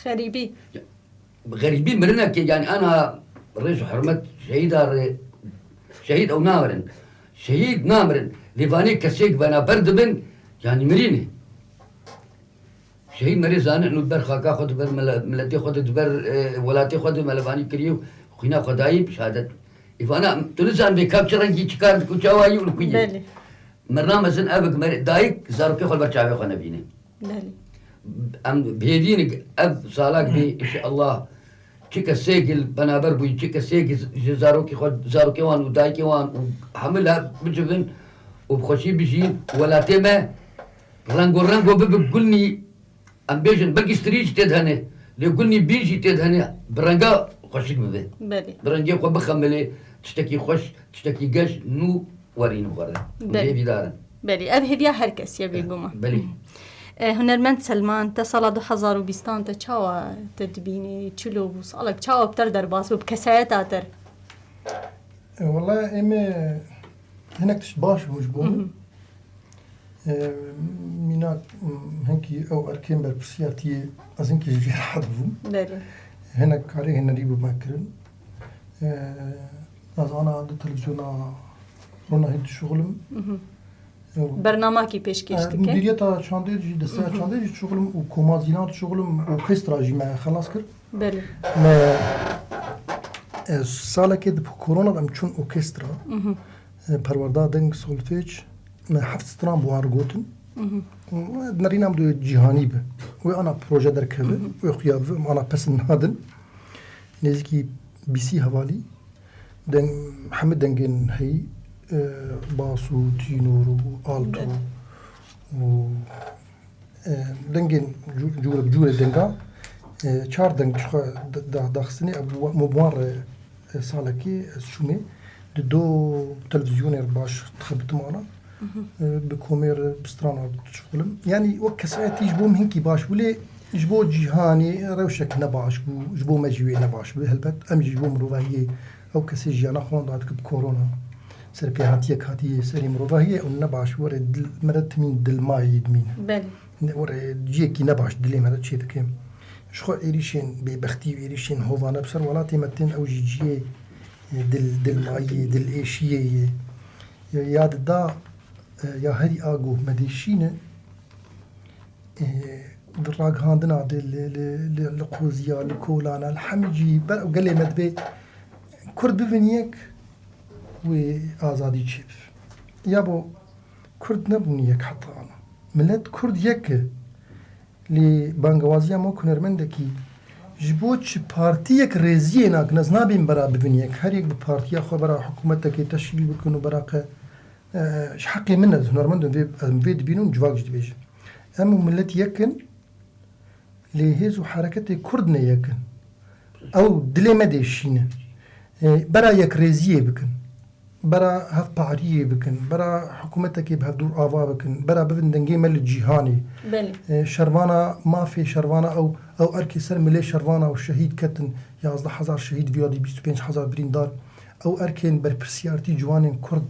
Xerîbî. Xerîbî mirinekê, yani ana rêj û hurmet şehîda rê, şehîd ew namirin. Şehîd namirin. Lê vanê kesêk venaber dibin, yani mirîne. Şehîd merê zanin û di ber xaka xwe, di ber mile-, miletê xwe de, di ber, e, welatê xwe de melevanî kiriye û xwîna xwe dayî bi şehadet. Îvana, tu nizan vê kav çi rengî, çi kar dikû, çawa yî û li ku yî. Belê. Mirna mezin ev merê, dayik zarokê xwe li ber çavê xwe nebîne. Belê. Em bêdîn ev salak bê, inşallah, çi kesêk li penaber bûyî, çi kesêk ji zarokê xwe, zarokê wan û dayikê wan û hemû li hev bicivin û bi xweşî bijîn. Welatê me rengo rengo bibe, gulnî, em bêjin, belkî strî jî tê de hene, lê gulnî bîn jî tê de hene, bi renga xweşik bibe. Belê. Bi rengê xwe bixemilê, tiştekî xweş, tiştekî geş, nû werîn bixwere. Belê. Hêvîdar in. Belê, ev hêviya her kesî ye bêguma. Belê. E, hunermend Selman, te sala du hezar û bîstan te çawa te dibînî? Çilo bû salek, çawa bi te re derbas bû, bi kesayeta te re? E, wela em ê hinek tişt baş bû ji bo min. Mhm. E, mînak, m, hinkî ew erkên berpirsiyatiyê ez hinkî ji cê rehet bûm. Belê. Hinek karê hunerî bi me kirin. E, ez ana di televîzyona Ronahî dişuxilim. Mhm. Ew, Bernamakî pêşkêş e, dike. Mudiriyeta çandê jî, desteya çandê jî dişuxilim û koma zîlan dişuxilim, orkestra jî me xelas kir. Belê. Me, e, salekê di korona de em çûn orkestra. Mhm. E, perwerda deng, solfej, me heft stran bi wan re gotin. Mhm. Nerîna min do cîhanî bi. Wê ana proje derkeve, wê xuya bi, em ana pes nadin. Nêzîkî bîsî hevalî. Deng, hemî dengên heyî, e, bas û tînor û alto Belê. û, e, dengên cû-, cûre bi cûrê denga, e, çar deng ji xwe da-, da-, daxistinê, ev wa-, me bi wan re, e, salekê ez çûmê. Di do televîzyonê re baş dixebitim ana. E, bi komê re, bi strana dişixulim. Yanî wek kesayetî ji bo min hinkî baş bû, lê ji bo cîhanê rewşek ne baş bû, ji bo me jî wê ne baş bû. Helbet em jî ji bo mirovahiyê ew kesê jiyana xwe da dike bi korona. Serpêhatiyek hatiye serê mirovahiyê û ne baş were dil, me re timîn dilmayî dimîne. Belê. Ne were ciyekî ne baş dilê me re çê dike. Ji xwe êrîşên bêbextî û êrîşên hovane bi ser welatê me tên ew jî ciyê, e, dil, dilmayiyê, dilêşiyê ye. Ya, ya dida, e, ya herî a ku me dêşîne, e, di ragihandina de li, li, li, li qoziya, li kolana, li hemî cî ber û gelê me dibê Kurd bibin yek, wê azadî çêbibin. Ya bo Kurd nebûn yek heta ana. Milet Kurd yek e. Lê bangewaziya me wek hunermendekî ji bo çi partiyek rêziyê nakin, ez nabêm bera bibin yek. Her yek bi partiya xwe bera hikûmetekê teşkîl bikin û bera qe, e, ji heqê min ez hunermend im, vê, em vê dibînim, civak jî dibêjim. Em û milet yek in, lê hêz û hereketê Kurd ne yek in. Ew dilê me dêşîne. E, bera yekrêziyê bikin. Bera hevpariyê bikin, bera hikûmetekê bi hevdûr ava bikin, bera bibin dengê me li cîhanê. Belê. E, şervana mafê, şervana ew, ew erkê ser milê şervana û şehîd ketin, yazdeh hezar şehîd, viya dî bîst û pênc hezar birîndar. Ew erkên berpirsiyartî ciwanên Kurd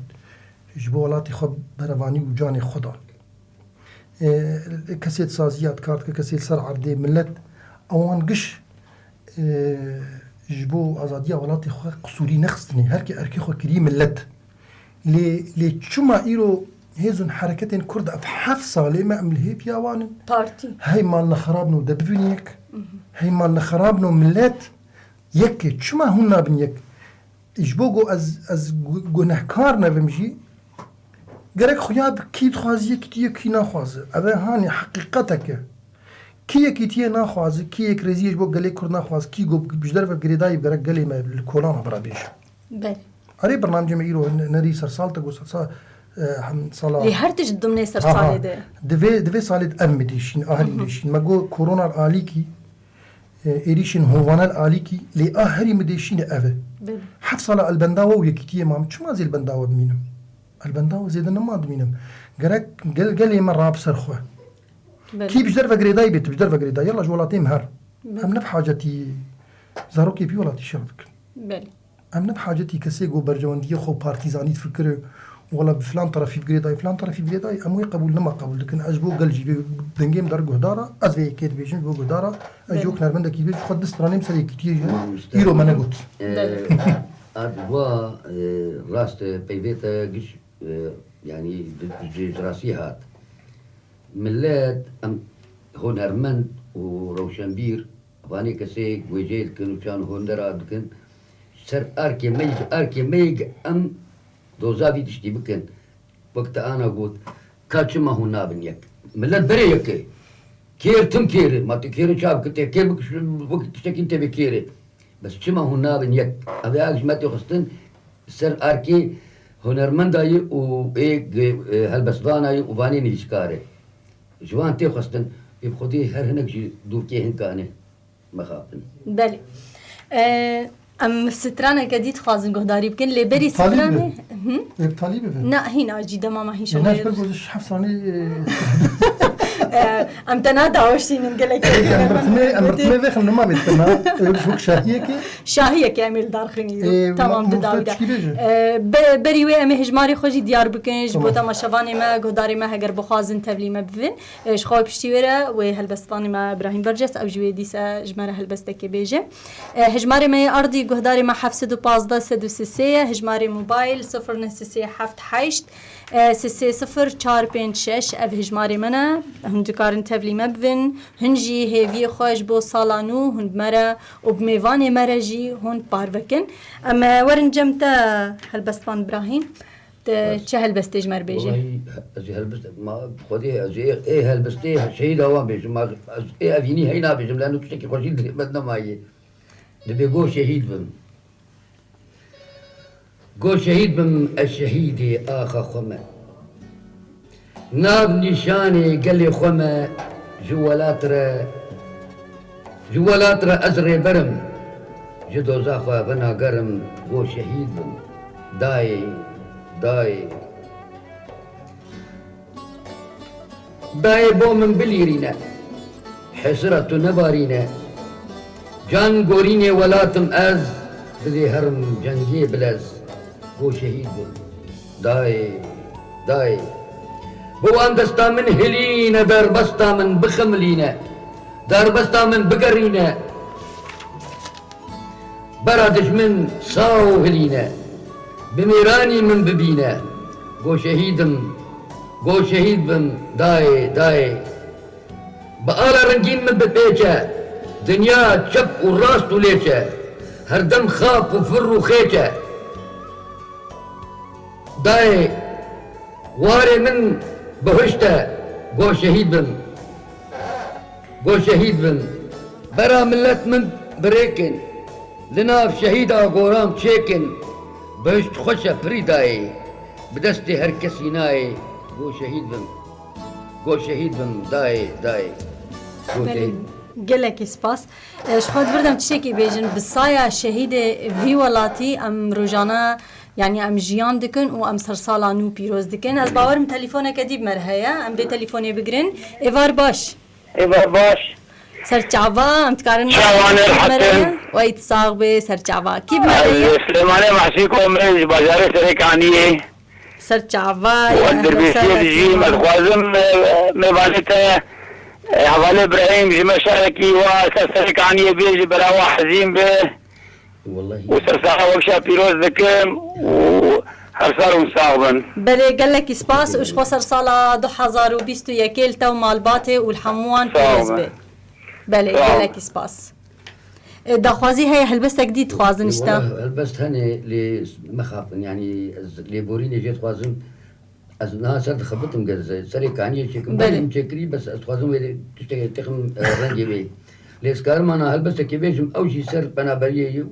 ji bo welatê xwe berevanî û canê xwe dan. E, kesê di saziya dikar dike, kesê li ser erdê, milet, ewan giş, e, ji bo azadiya welatê xwe qisûrî nexistinê. Her ke erkê xwe kirî milet. Lê, lê çima îro hêzun hereketên Kurd ev heft salê me em li hêviya wan in? Partî. Hey mal nexerabno de bivin yek. Hey mal nexerabno milet yek e. Çima hûn nabin yek? Ji bo ku ez, ez gu-, gunehkar nebim jî, gerek xuya bi kî dixwazî yekîtî ye, kî naxwaze. Ev e hanê heqîqetek e. Kî yekîtiyê naxwaze, kî yekrêziyê ji bo gelê Kurd naxwaze, kî ku ji derve girêdayî gerek gelê me li kolana bira bêje. Belê. Erê, bernamecê me îro ne-, nerî sersal te got, sersa, e, hem sala Lê her tişt dimnê ser Ha, ha. salê de. Di vê, di vê salê de ev me dêşîn, aherî Hı hı. dêşîn. Me got korona alîkî, e, êrîşên hovane li alîkî, lê a herî min dêşîne ev e. Belê. Heft sala el benda we û yekîtiyê mam, çima zê el benda we bimînim? El benda we zêde nema dimînim. Gerek gel, gelê me rab ser xwe. Belê. Kî bi ji derve girêdayî bê, tu bi ji derve girêdayî, yalla ji welatê me her. Belê. Em ne bi hacetî zarokê pî welatî şer dikin. Belê. Em ne bi hacetî kesê ku berjewendiyê xwe partîzanî difikire û wela bi filan terefî bi girêdayî, filan terefî bi girêdayî, em wê qebûl nema qebûl dikin. Ez ji bo gel jî vê dengê min der guhdara, ez vê yekê dibêjim ji bo guhdara, ez ji Belê. wek hunermendekî dibêjim, ji xwe di stranê min ser yekîtiyê jî Mamoste. îro me negot. E, Belê. Ad wa, e, rast, e, peyvê te giş, e, yanî di, ji, ji rastî hat. Milet, em hunermend û rewşenbîr, vanê kesê wêceyê dikin û çan honera dikin, ser arkê me, ji arkê me yê em doza vî tiştî bikin. Wek te ana got, ka çima hûn nabin yek? Milet berê yek e. Kêr tim kêr e. Ma tu kêr çav bike, tê kêr bik, wek tiştekî tê vê kêr e. Bes çima hûn nabin yek? Ev ê ak ji me tê xistin ser arkê hunermendayî û ê, e, helbestvanayî û vanê nivîskarê. Ji wan tê xwestin, ê bi xwedê her hinek ji dûrkê hinka ne, mexapin. Belê. E, em straneke dî dixwazin guhdarî bikin, lê berî Talîb stranê, e? Hı? Ê, bi Talîb e? Na, hîna jî dema me hîn Ê, şomê. Naş ber goziş heft stranê, e, E, em te nadaweşînin gelek. Em birtimê, em birtimê vêxin nima bêt kena. E, wek şahiyekê. Şahiyekê em ê li dar xînî. E, Tamam, ma-, di dawî de. Çikî bêje? E, be-, berî wê em ê hejmarê xwe jî diyar bikin ji bo Tamam. temaşevanê me, guhdarê me heger bixwazin tevlî me bivin. E, ji xwe piştî wê re wê helbestvanê me Birahîm Berces, ew jî wê dîse ji me re helbestekê bêje. E, hejmarê me yê erdî guhdarê me heft sed û pazdeh sed û sê sê ye, hejmarê mobayl sifir neh sê sê heft heşt, e, sê sê sifir çar pênc şeş, ev hejmarê me ne. Hûn dikarin tevlî me bivin. Hûn jî hêviyê xwe ji bo sala nû hûn bi me re û bi mêvanê me re jî hûn parve kin. Em, e, werin cem te, helbestvan Birahîm. Te çi helbestê ji me re bêjî? Wellahî, ez ê helbest, ma Xwedê, ez ê, ê helbestê şehîda wan bêjim. Ma ez ê evînî hey nabêjim, lano tiştekî xweşî dilê me nemayê. Dibê go şehîd bim. Go şehîd bim, ez şehîdê axa xwe me. Nav nîşanê gelê xwe me, ji welat re, ji welat re ez rêber im. Ji doza xwe venagerim, go şehîd bim. Dayê, dayê. Dayê bo min bilîrîne, hesira tu nebarîne. Can gorînê welatim ez, bidê herim cengê bilez. Go şehîd bim. Dayê, dayê. Bi wan desta min hilîne, derbesta min bixemilîne. Derbesta min bigerîne. Bera dijmin saw hilîne. Bi mêranî min bibîne. Go şehîd im, go şehîd bim, dayê, dayê. Bi ala rengîn min bipêçe. Dinya çep û rast û lêç e. Herdem xap û fir û xêç e. Dayê, warê min bihuşt e, go şehîd bim. Go şehîd bim. Bera milet min birêkin. Li nav şehîda goram çêkin. Bihişt xweş e pirî dayê. Bi destê her kesî nayê. Go şehîd bim. Go şehîd bim dayê, dayê. Go Belê, şehîd. Gelekî spas. E, ji xwe di vir de em tiştekî bêjin. Bi saya şehîdê vî welatî em rojane, yanî em jiyan dikin û em sersala nû pîroz dikin. Ez bawerim telefoneke dî bi me re heye. Em vê telefonê bigirin. Êvar baş. Êvar baş. Ser çava, em dikarin Çavan me re? Erhatin. Wey, tu sax bê, ser çava. Kî bi me re ye? Ez Silêmanê Mehsîko me ji bajarê Serêkaniyê. Ser çava ye. Wan Dirbêsiyê dijîm, ez dixwazim, e, mêvanê te, e, hevalê Birahîm ji me şarekî wa ser Serêkaniyê bê, ji bera wa hezîn be. Wellahî. Û sersaxa we şa pîroz dikim û her sal hûn sax bin. Belê, gelekî spas û ji xwe sersala du hezar û bîst û yekê li te û malbatê û li hemû wan pîroz be. Belê, gelekî spas. E, daxwazî heye helbestek dî dixwazin ji te? Wela helbest hene lê mexafin, yanî ez lêborînê jê dixwazim. Ez niha ser dixebitim, gel ze-, serê kaniyê çêkim. Belê. Belê, min çêkirî, bes ez dixwazim wê tiştekê têxim, e, rengê wê. Lê ez karim ana helbestekê bêjim, ew jî ser penaberiyê ye.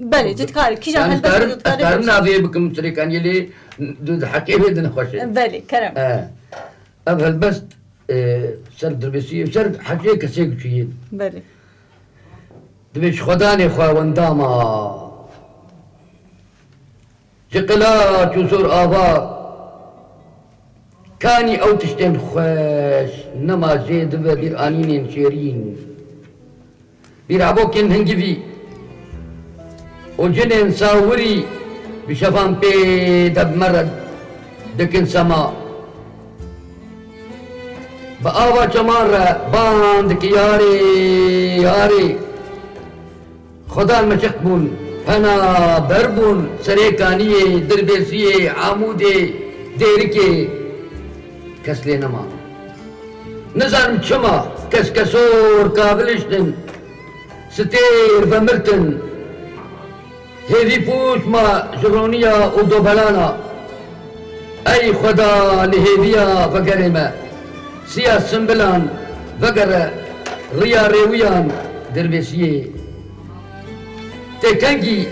Belê, tu dikarî, kîjan helbestekê tu dikarî bêjî? Ez karim navê bikim serê kaniyê lê di, di heqê wê di nexweş e. Belê, kerem. E, ev helbest, e, ser dirbêsiyê, ser heqê kesê guçiyê. Belê. Dibê ji xwedanê xwe wendama. Ji qilaç û zor ava, kanî ew tiştên xweş nema jê dibe bîranînên şêrîn. Bîrabokên hingivî û cinên sawirî bi şevan pê de bi me re dikin sema. Bi ava çeman re ban dike yarê, yarê. Xwedan meşiq bûn, penaber bûn, Serêkaniyê, Dirbêsiyê, Amûdê, Dêrikê kes lê nema. Nizanim çima keskesor kaviliştin, stêr vemirtin. Hêvî pûç ma ji roniya û dobelana. Ey Xweda, li hêviya vegerê me, siya simbilan vegere, riya rêwiyan Dirbêsiyê. Tê kengî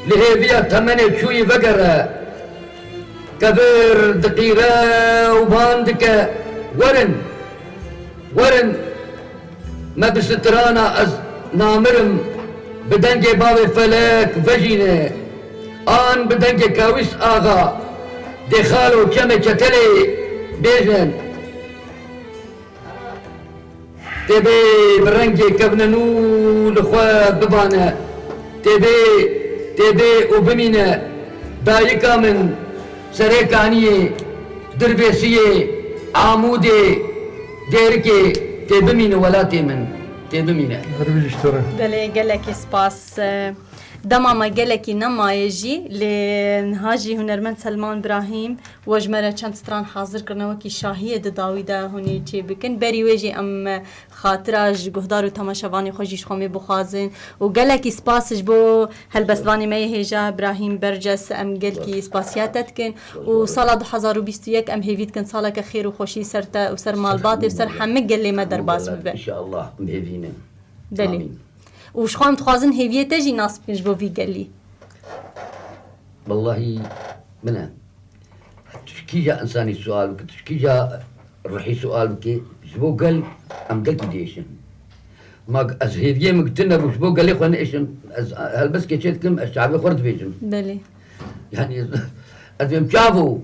li hêviya temenê çûyî vegere, kevir diqîre û ban dike, werin, werin, me bi strana ez namirim, bi dengê bavê felek vejîne, an bi dengê Kawîs Axa, dê xalo çemê çetelê bêjin. Tê bê bi rengê kevnenû li xwe bibane. Tê bê, tê bê û bimîne. Dayika min, Serêkaniyê, Dirbêsiyê, Amûdê, Dêrikê, tê bimîne welatê min. Tê bimîne. Her bijî ji te re. Belê, gelekî spas. Dema me gelekî nemaye jî, lê niha jî hunermend Selman Brahîm we ji me re çend stran hazir kirine, wekî şahiyê di dawî de hûn ê çêbikin. Berî wê jî em xatira ji guhdar û temaşevanê xwe jî ji xwe mê bixwazin û gelekî spas ji bo helbestvanê me yê hêja Brahîm Berces, em gelkî spasiya te dikin û sala du hazar û bîst û yek em hêvî dikin saleke xêr û xweşî ser te û ser malbatê û ser hemî gelê me derbas bibe. Înşallah em hêvî ne. Belê. Amîn. Û ji xwe em dixwazin hêviyê te jî nas bikin ji bo vî gelî. Wellahî min e. Tu ji kîja însanî sual bike, tu ji kîja ruhî sual bike, ji bo gel em gelkî diêşin. Ma ez hêviyê min gitin nebû, ji bo gelê xwe neêşim, ez helbestke çê dikim, ez çavê xwe dibêjim. Belê. Yani ez, ez bêm çav û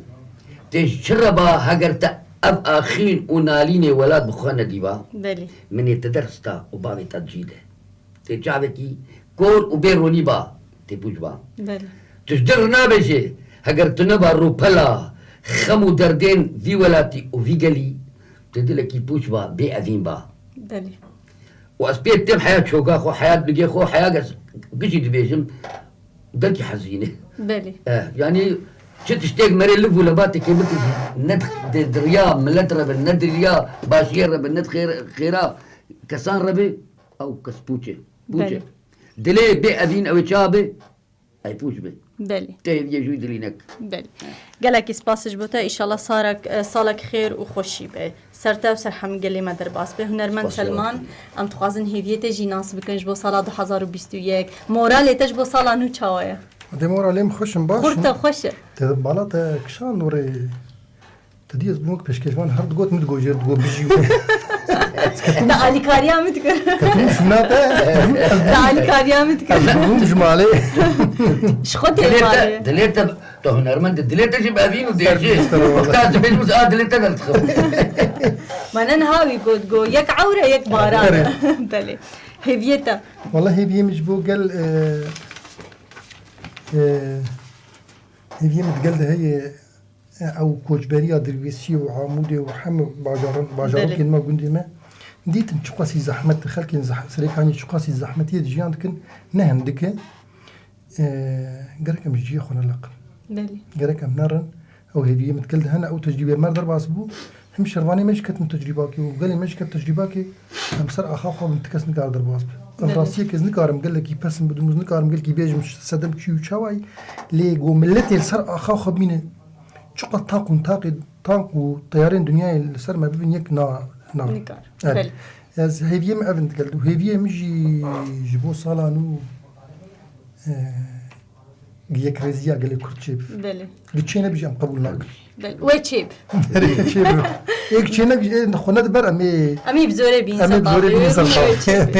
tê ji çi re ba, heger te ev axîn û nalînê welat bi xwe nedîba, Belê. Min ê te dersta û bavê te cî de. Tê çavekî kor û bê ronî ba, tê pûç ba. Belê. Tu ji dil re nabêjê, heger tu neba rûpela xem û derdên vî welatî û vî gelî, tu dilekî pûç ba, bê evîn ba. Belê. Û ez pê têm heya çoga xwe, heya nigê xwe, heya ges-, gişî dibêjim, gelkî hezîn e. Belê. Eh, yanî çi tiştêk merê liv û lebatê kê bike jî, ne di, di, di riya milet re be, ne di riya başiyê re be, ne di xêr-, xêra kesan re be, ew kes pûç e. Pûç e. Belê. Dilê bê evîn ew ê çawa be? Ey pûç be. Belê. Tê hêviyê jû dilî nek. Belê. Gelekî spas ji bo te. Îşallah sarek, e, salek xêr û xweşî be. Ser te û ser hemî gelê me derbas be. Hunermend Selman, em dixwazin hêviyê te jî nas bikin ji bo sala du hazar û bîst û yek. Moralê te ji bo sala nû çawa ye? Dê moralê min xweş in, baş in. Xurt e, xweş e. Te bala te kişand orê. Te dî ez bûm wek pêşkêşvan, her digot min digot jê digot bijî wê. Te alîkariya min dikir. Ketim şûna te. Te alîkariya min dikir. Ez bûm ji malê. Ji xwe tê malê. Dilê te, dilê te, tu hunermend e, dilê te jî bi evîn û dêjê. Wexta ez dibêjim, a dilê te derdixim. Ma ne niha wî got, got, yek ewre, yek baran. Erê. Belê. Hêviyê te. Wala hêviyê min ji bo gel, e, e, hêviyê min di gel de heye. Ew koçberiya Dilwêsiyê û Amûdê û hemû bajaran, bajarokên me, gundê me, dîtin çiqasî zehmet, xelkên zeh-, Serêkaniyê çiqasî zehmetiyê di jiyan dikin, ne hindik e. E, gerek em ji cihê xwe neleqin. Belê. Gerek em nerin. Ew hêviyê min di gel de hene, ew tecrîbê me derbas bû. Him şervanê me jî ketin tecrîbakê û gelê me jî ket tecrîbakê. Em ser axa xwe bin, ti kes nikare derbas be. Ev Belê. Rastiyek ez nikarim gelekî pesim bidim û nikarim gelekî bêjim sedem çi û çawayî. Lê go miletê li ser axa xwe bîne. Çiqas tank û taqê, tank û teyarên dinyayê li ser me bibin yek na, na. Nikar. Evet. Belê. Ez hêviyê min ev in digel û hêviyê min jî ji bo sala nû, e, yekrêziya gelê Kurd çêbî. Belê. Li çê nebî jî em qebûl nakin. Belê. Wê çêbî. Çêbî. Êk çê nebî, ê xwe nediber em ê Em ê bi zorê bîn Em ê bi zorê bîn ser ser taxê.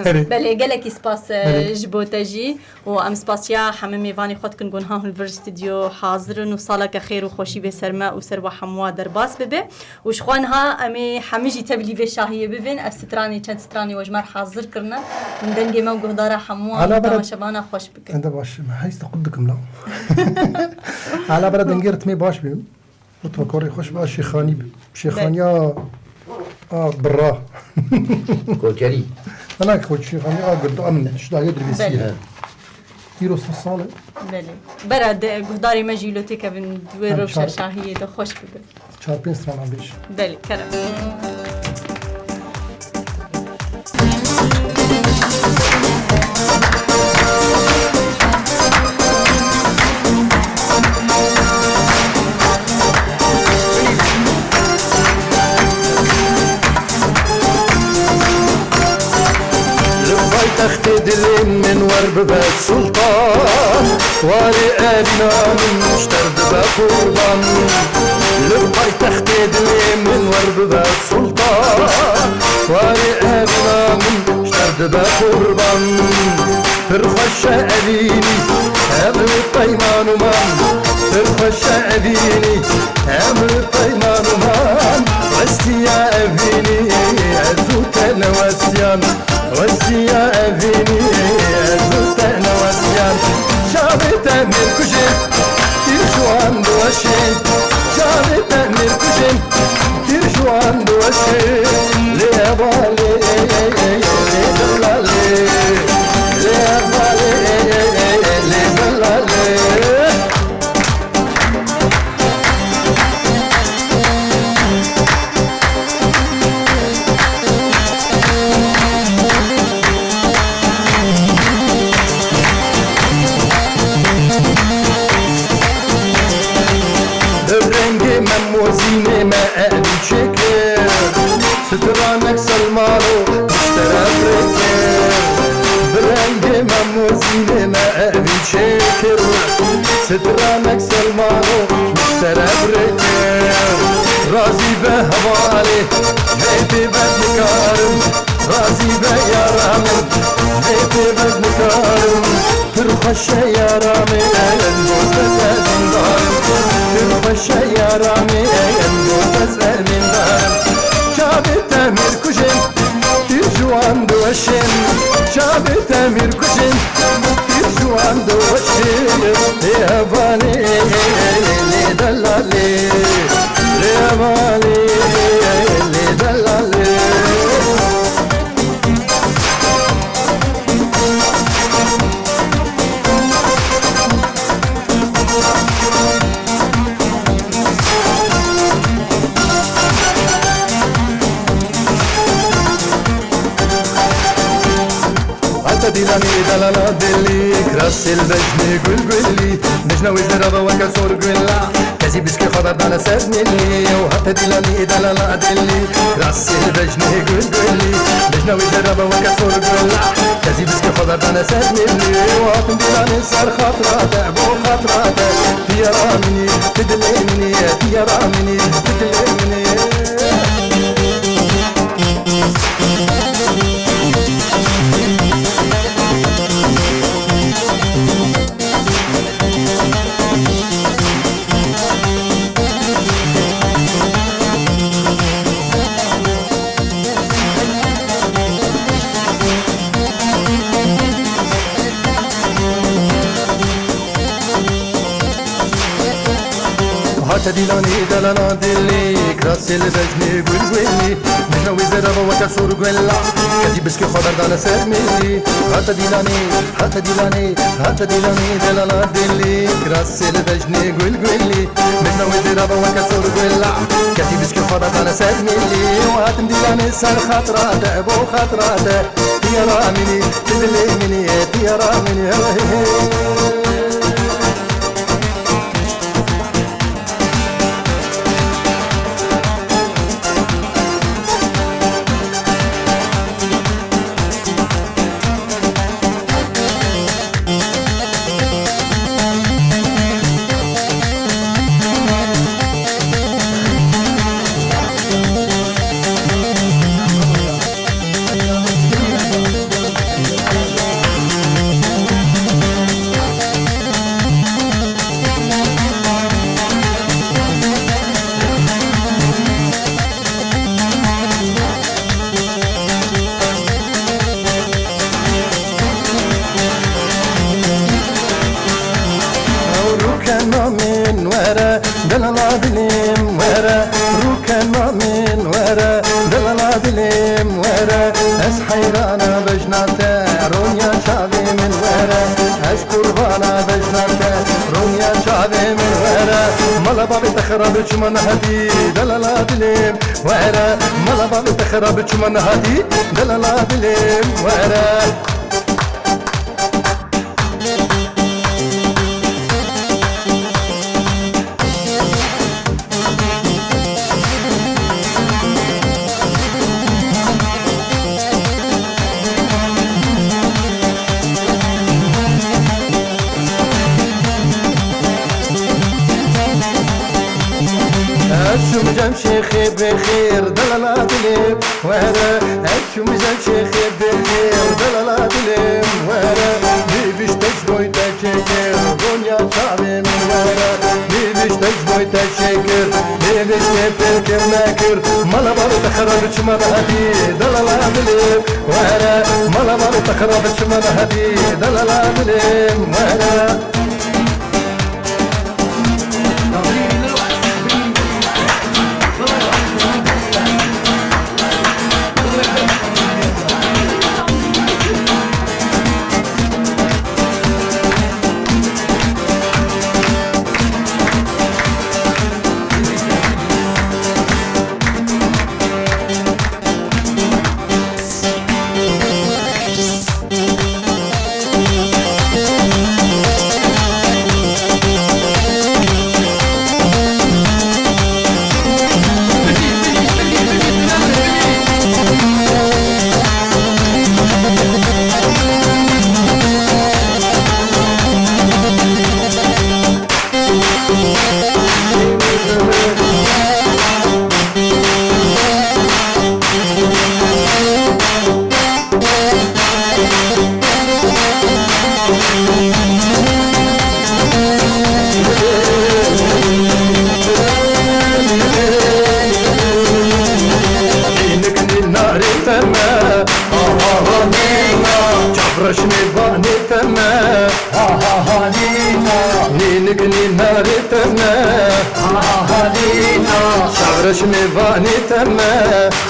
Belê. Belê, gelekî spas, e, Belê. Ji bo te jî. Û em spasiya hemî mêvanê xwe dikin ku niha hûn li vir stûdyo hazir in û saleke xêr û xweşî bê ser me û ser we hemûa derbas bibe. Û ji xwe niha em ê hemî jî tevlî vê şahiyê bibin. Ev stranê, çend stranê we ji me re hazir kirine. Min dengê me û guhdara hemûa Ala bere temaşevana xweş bikin. Ende baş, me heysta qut dikim la. Ala bere dengê ritmê baş bê. Mutfak orê xweş ba, şêxanî bi. Şêxaniya, a, birra. Koçerî. Ana koç şêxaniya a girdo, em şidayê dilbîsî. Belê. He. Îro sed sal e. Belê. Bera de guhdarê me jî lo têkevin di wê Em rewşa çar- şahiyê de xweş bibe. Çar pênc strana bêj. Belê, kerem. Li paytextê dilê min wer bibe sultan, warê evîna min ji te re dibe qurban. Li paytextê dilê min wer bibe sultan, warê evîna min ji te re dibe qurban. Pir xweş e evînî, em li peyman û man. Pir xweş e evînî, em li peyman û man. Westiya evînî, ez û te newestiyan. Westiya evînî, ez û te newestiyan. Çavê te mêrkujê, tîr ji wan diweşê. Çavê te mêrkujê, tîr ji wan diweşê. Lê hevalê, lê delalê, lê hevalê. Mem û Zînê me evî çêkir, stranek Selmano ji te re rê kir. Bi rengê Mem û Zînê me evî çêkir, stranek Selmano ji te re rê kir. Razî be hevalê, vê tê bednikarim, razî be yara min, vê tê bednikarim. Pir xweş e yara min, bo te zevîndar im. Pir xweş e yara min, bo te zevîndar im. Çavê te mîr kujên, tîr ji wan diweşên. Çavê te mîr kujên, tîr ji wan diweşên. Lê hevalê, lê delalê, lê hevalê, lê delalê. Hate dîlanê delala dilî, kirasê li vejnê gul gulî, vejna wê zeraba weke sor gula. Kezî biskê xwe berdane ser nîlî, ew hate dîlanî delala dilî. Rasê li vejnê gul gulî, vejna wê zeraba weke sor gula. Kezî biskê xwe berdane ser nîlî, ew hatin dîlanê ser xatira te, bo xatira te. Diyara minî, ti dilê minî ye, diyara minî, ti dilê minî ye. Hate dîlanê delala dilê, kirasê li vejnê gul gulî. Vejna wê zeraba weke sor gula, kezî biskê xwe berdane ser mêlî. Hate dîlanê, hate dîlanê, hate dîlanê delala dilî, kirasê li vejnê gul gulî. Vejna wê zeraba weke sor gula, kezî biskê xwe berdane ser mêlî. Ew hatin dîlanê ser xatira te, bo xatira te. Diyara minî, ti dilê minî ye, diyara minî ye. Ew rûkena min were, delala dilêm were, rûkena min were, delala dilêm were. Ez heyrana bejna te, ronya çavê min were. Ez qurbana bejna te, ronya çavê min were. Mala bavê te xirab çima nehatî, delala dilêm were. Mala bavê te xirab çima nehatî, delala dilêm were. Ez çûm cem şêxê bixêr, delala dilê were. Ez çûm cem şêxê bixêr, delala dilê were. Nivîşte ji boy te çêkir, ronya çavê min were. Nivîşte ji boy te çêkir, nivîştê pêl kir nekir. Mala bavê te xirab çima nehatî, delala dilê were. Mala bavê te xirab çima nehatî, delala dilê were. Nik nîna rê te me. Ha ha ha nîna. Şevreş mêvanê te me.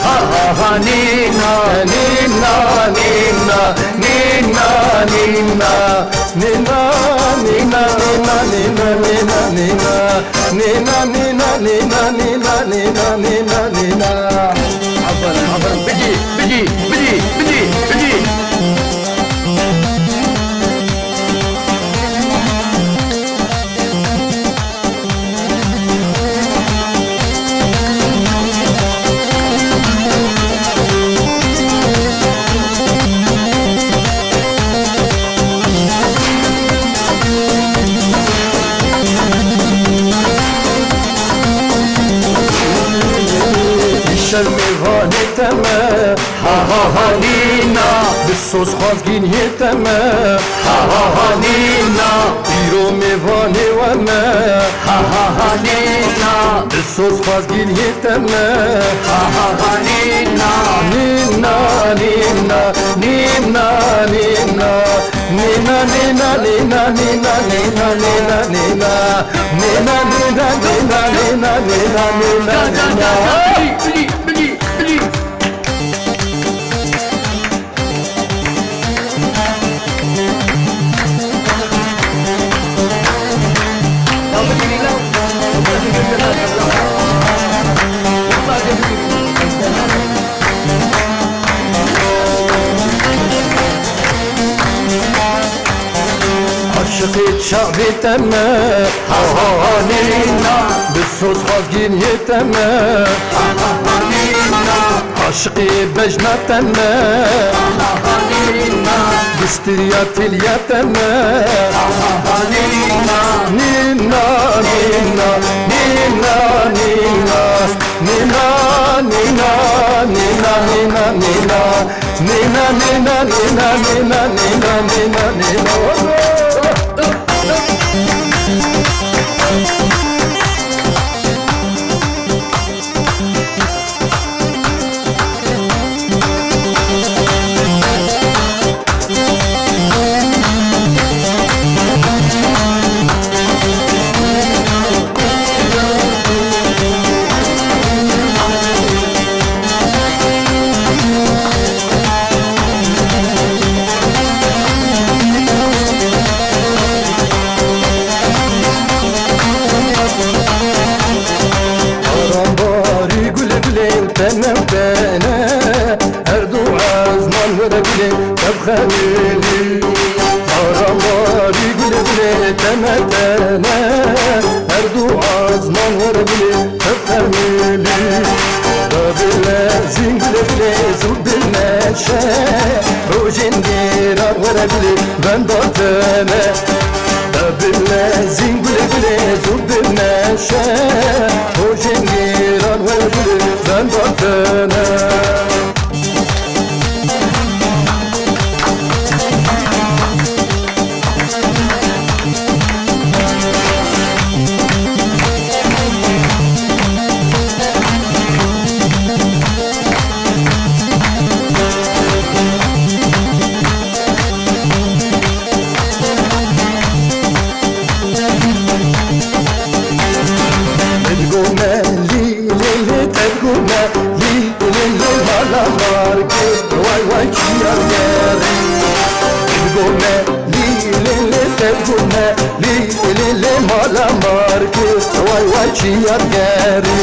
Ha ha ha nîna. Nîna, nîna, nîna, nîna. Nîna, nîna, nîna, nîna, nîna, nîna. Nîna, nîna, nîna, nîna, nîna, nîna, nîna. Aferin, aferin. Bidî, bidî, bidî, bidî, bidî. Şermê vanê te me. Ha ha ha nîna. Bi soz xwazgîniyê te me. Ha ha ha nîna. Pîro mêvanê we me. Ha ha ha nîna. Bi soz xwazgîniyê te me. Ha ha ha nîna. Nîna, nîna, nîna, nîna. Nîna, nîna, nîna, nîna, nîna, nîna, nîna. Nîna, nîna, nîna, nîna, nîna, nîna, nîna. Bilî, bilî, bilî, bilî. Aşiqê çavê te me, ha ha ha nîna. Bi soz xwazgîniyê te me, ha ha ha nîna. Aşiqê bejna te me, ha ha ha nîna. Giştiriya tiliya te me, ha ha ha nîna. Nîna, nîna, nîna, nîna. Nîna, nîna, nîna, nîna, nîna, nîna. Nîna, nîna, nîna, nîna, nîna, nîna, nîna. Baranbarî gulê gulê tene tene, her du ezman were gulê tev xemîlî. Baranbarî gulê gulê tene tene, her du ezman were gulê tev xemîlî. Bavê lezîn gulê gulê zû bimeşe, rojên gêran were gulê venda tene. Bavê lezîn gulê gulê zû bimeşe, rojên gêran were gulê venda tene. Te digo me lî lê lê, te digo me lî lê lê, mala markê, way way çiya gerî. Te digo me lî lê lê, te digo me lî lê lê, mala markê, way way çiya gerî.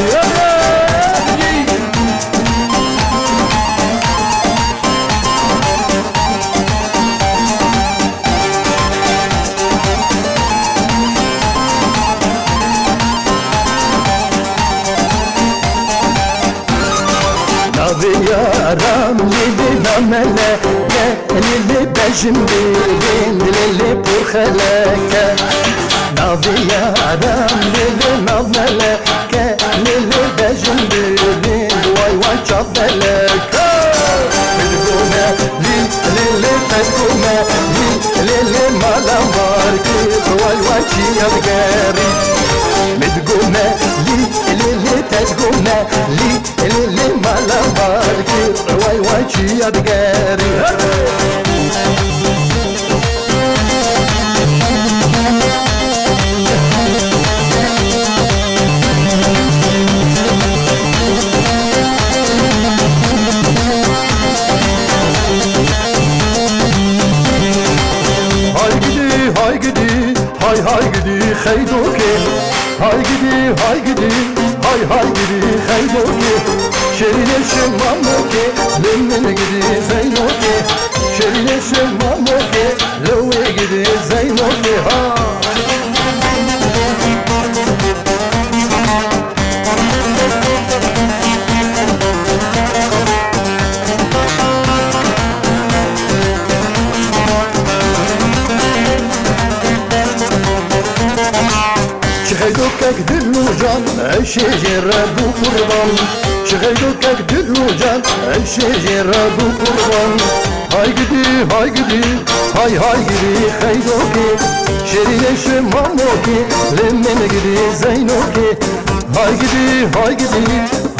Navê yaran lê lê namele, lê lê lê bejim bê, lê lê lê purxeleke. Navê yaran lê lê namele, ke lê lê bejim bê, lê way way çavele. Ke. Bidgome lî lê lê, te digome lî lê lê, mala markê, way way çiya digerî. Bidgome lî lê lê, te digome lî lê lê, mala markê, way way çiya digerî. Hey! Hay gidî xeydokê, hay gidî, hay gidî, hay hay gidî xeydokê. Şêrînê şê mamokê, lê min gidî zeynokê. Şêrînê şê mamokê, lê wê gidî zeynokê ha. Çi xeydokek dil û can, eşê jê re bû qurban. Çi xeydokek dil û can, eşê jê re bû qurban. Hay gidî, hay gidî, hay hay gidî xeydokê. Şêrînê şê mamokê, lê min gidî zeynokê. Hay gidî, hay gidî,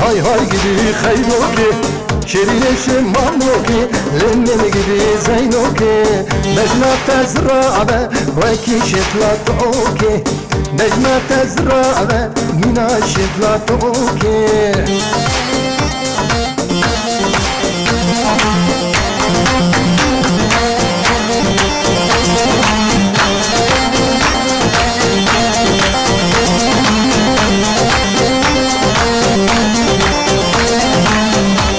hay hay gidî xeydokê. Şêrînê şê mamokê, lê min gidî zeynokê. Bejna te zira be, wekî şêtla tokê. Bejna te zira be, mîna şêtla tokê.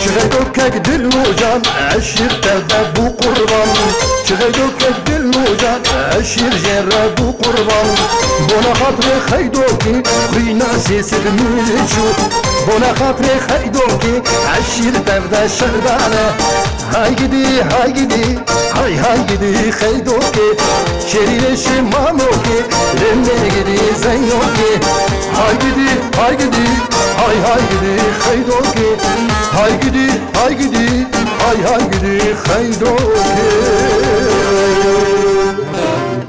Çi xeydokek dil û can, eşîr te de bû qurban. Çi xeydokek dil û can, eşîr jê re bû qurban. Bona xatirê xeydokî, xwîna sê sed mîl çû. Bona xatirê xeydokî, eşîr tev de şerdane. Hay gidî, hay gidî, hay hay gidî xeydokê. Şêrînê şê mamokê, lê min gidî zeynokê. Hay gidî, hay gidî, hay hay gidî xeydokê. Hay gidî, hay gidî, hay hay gidî xeydokê.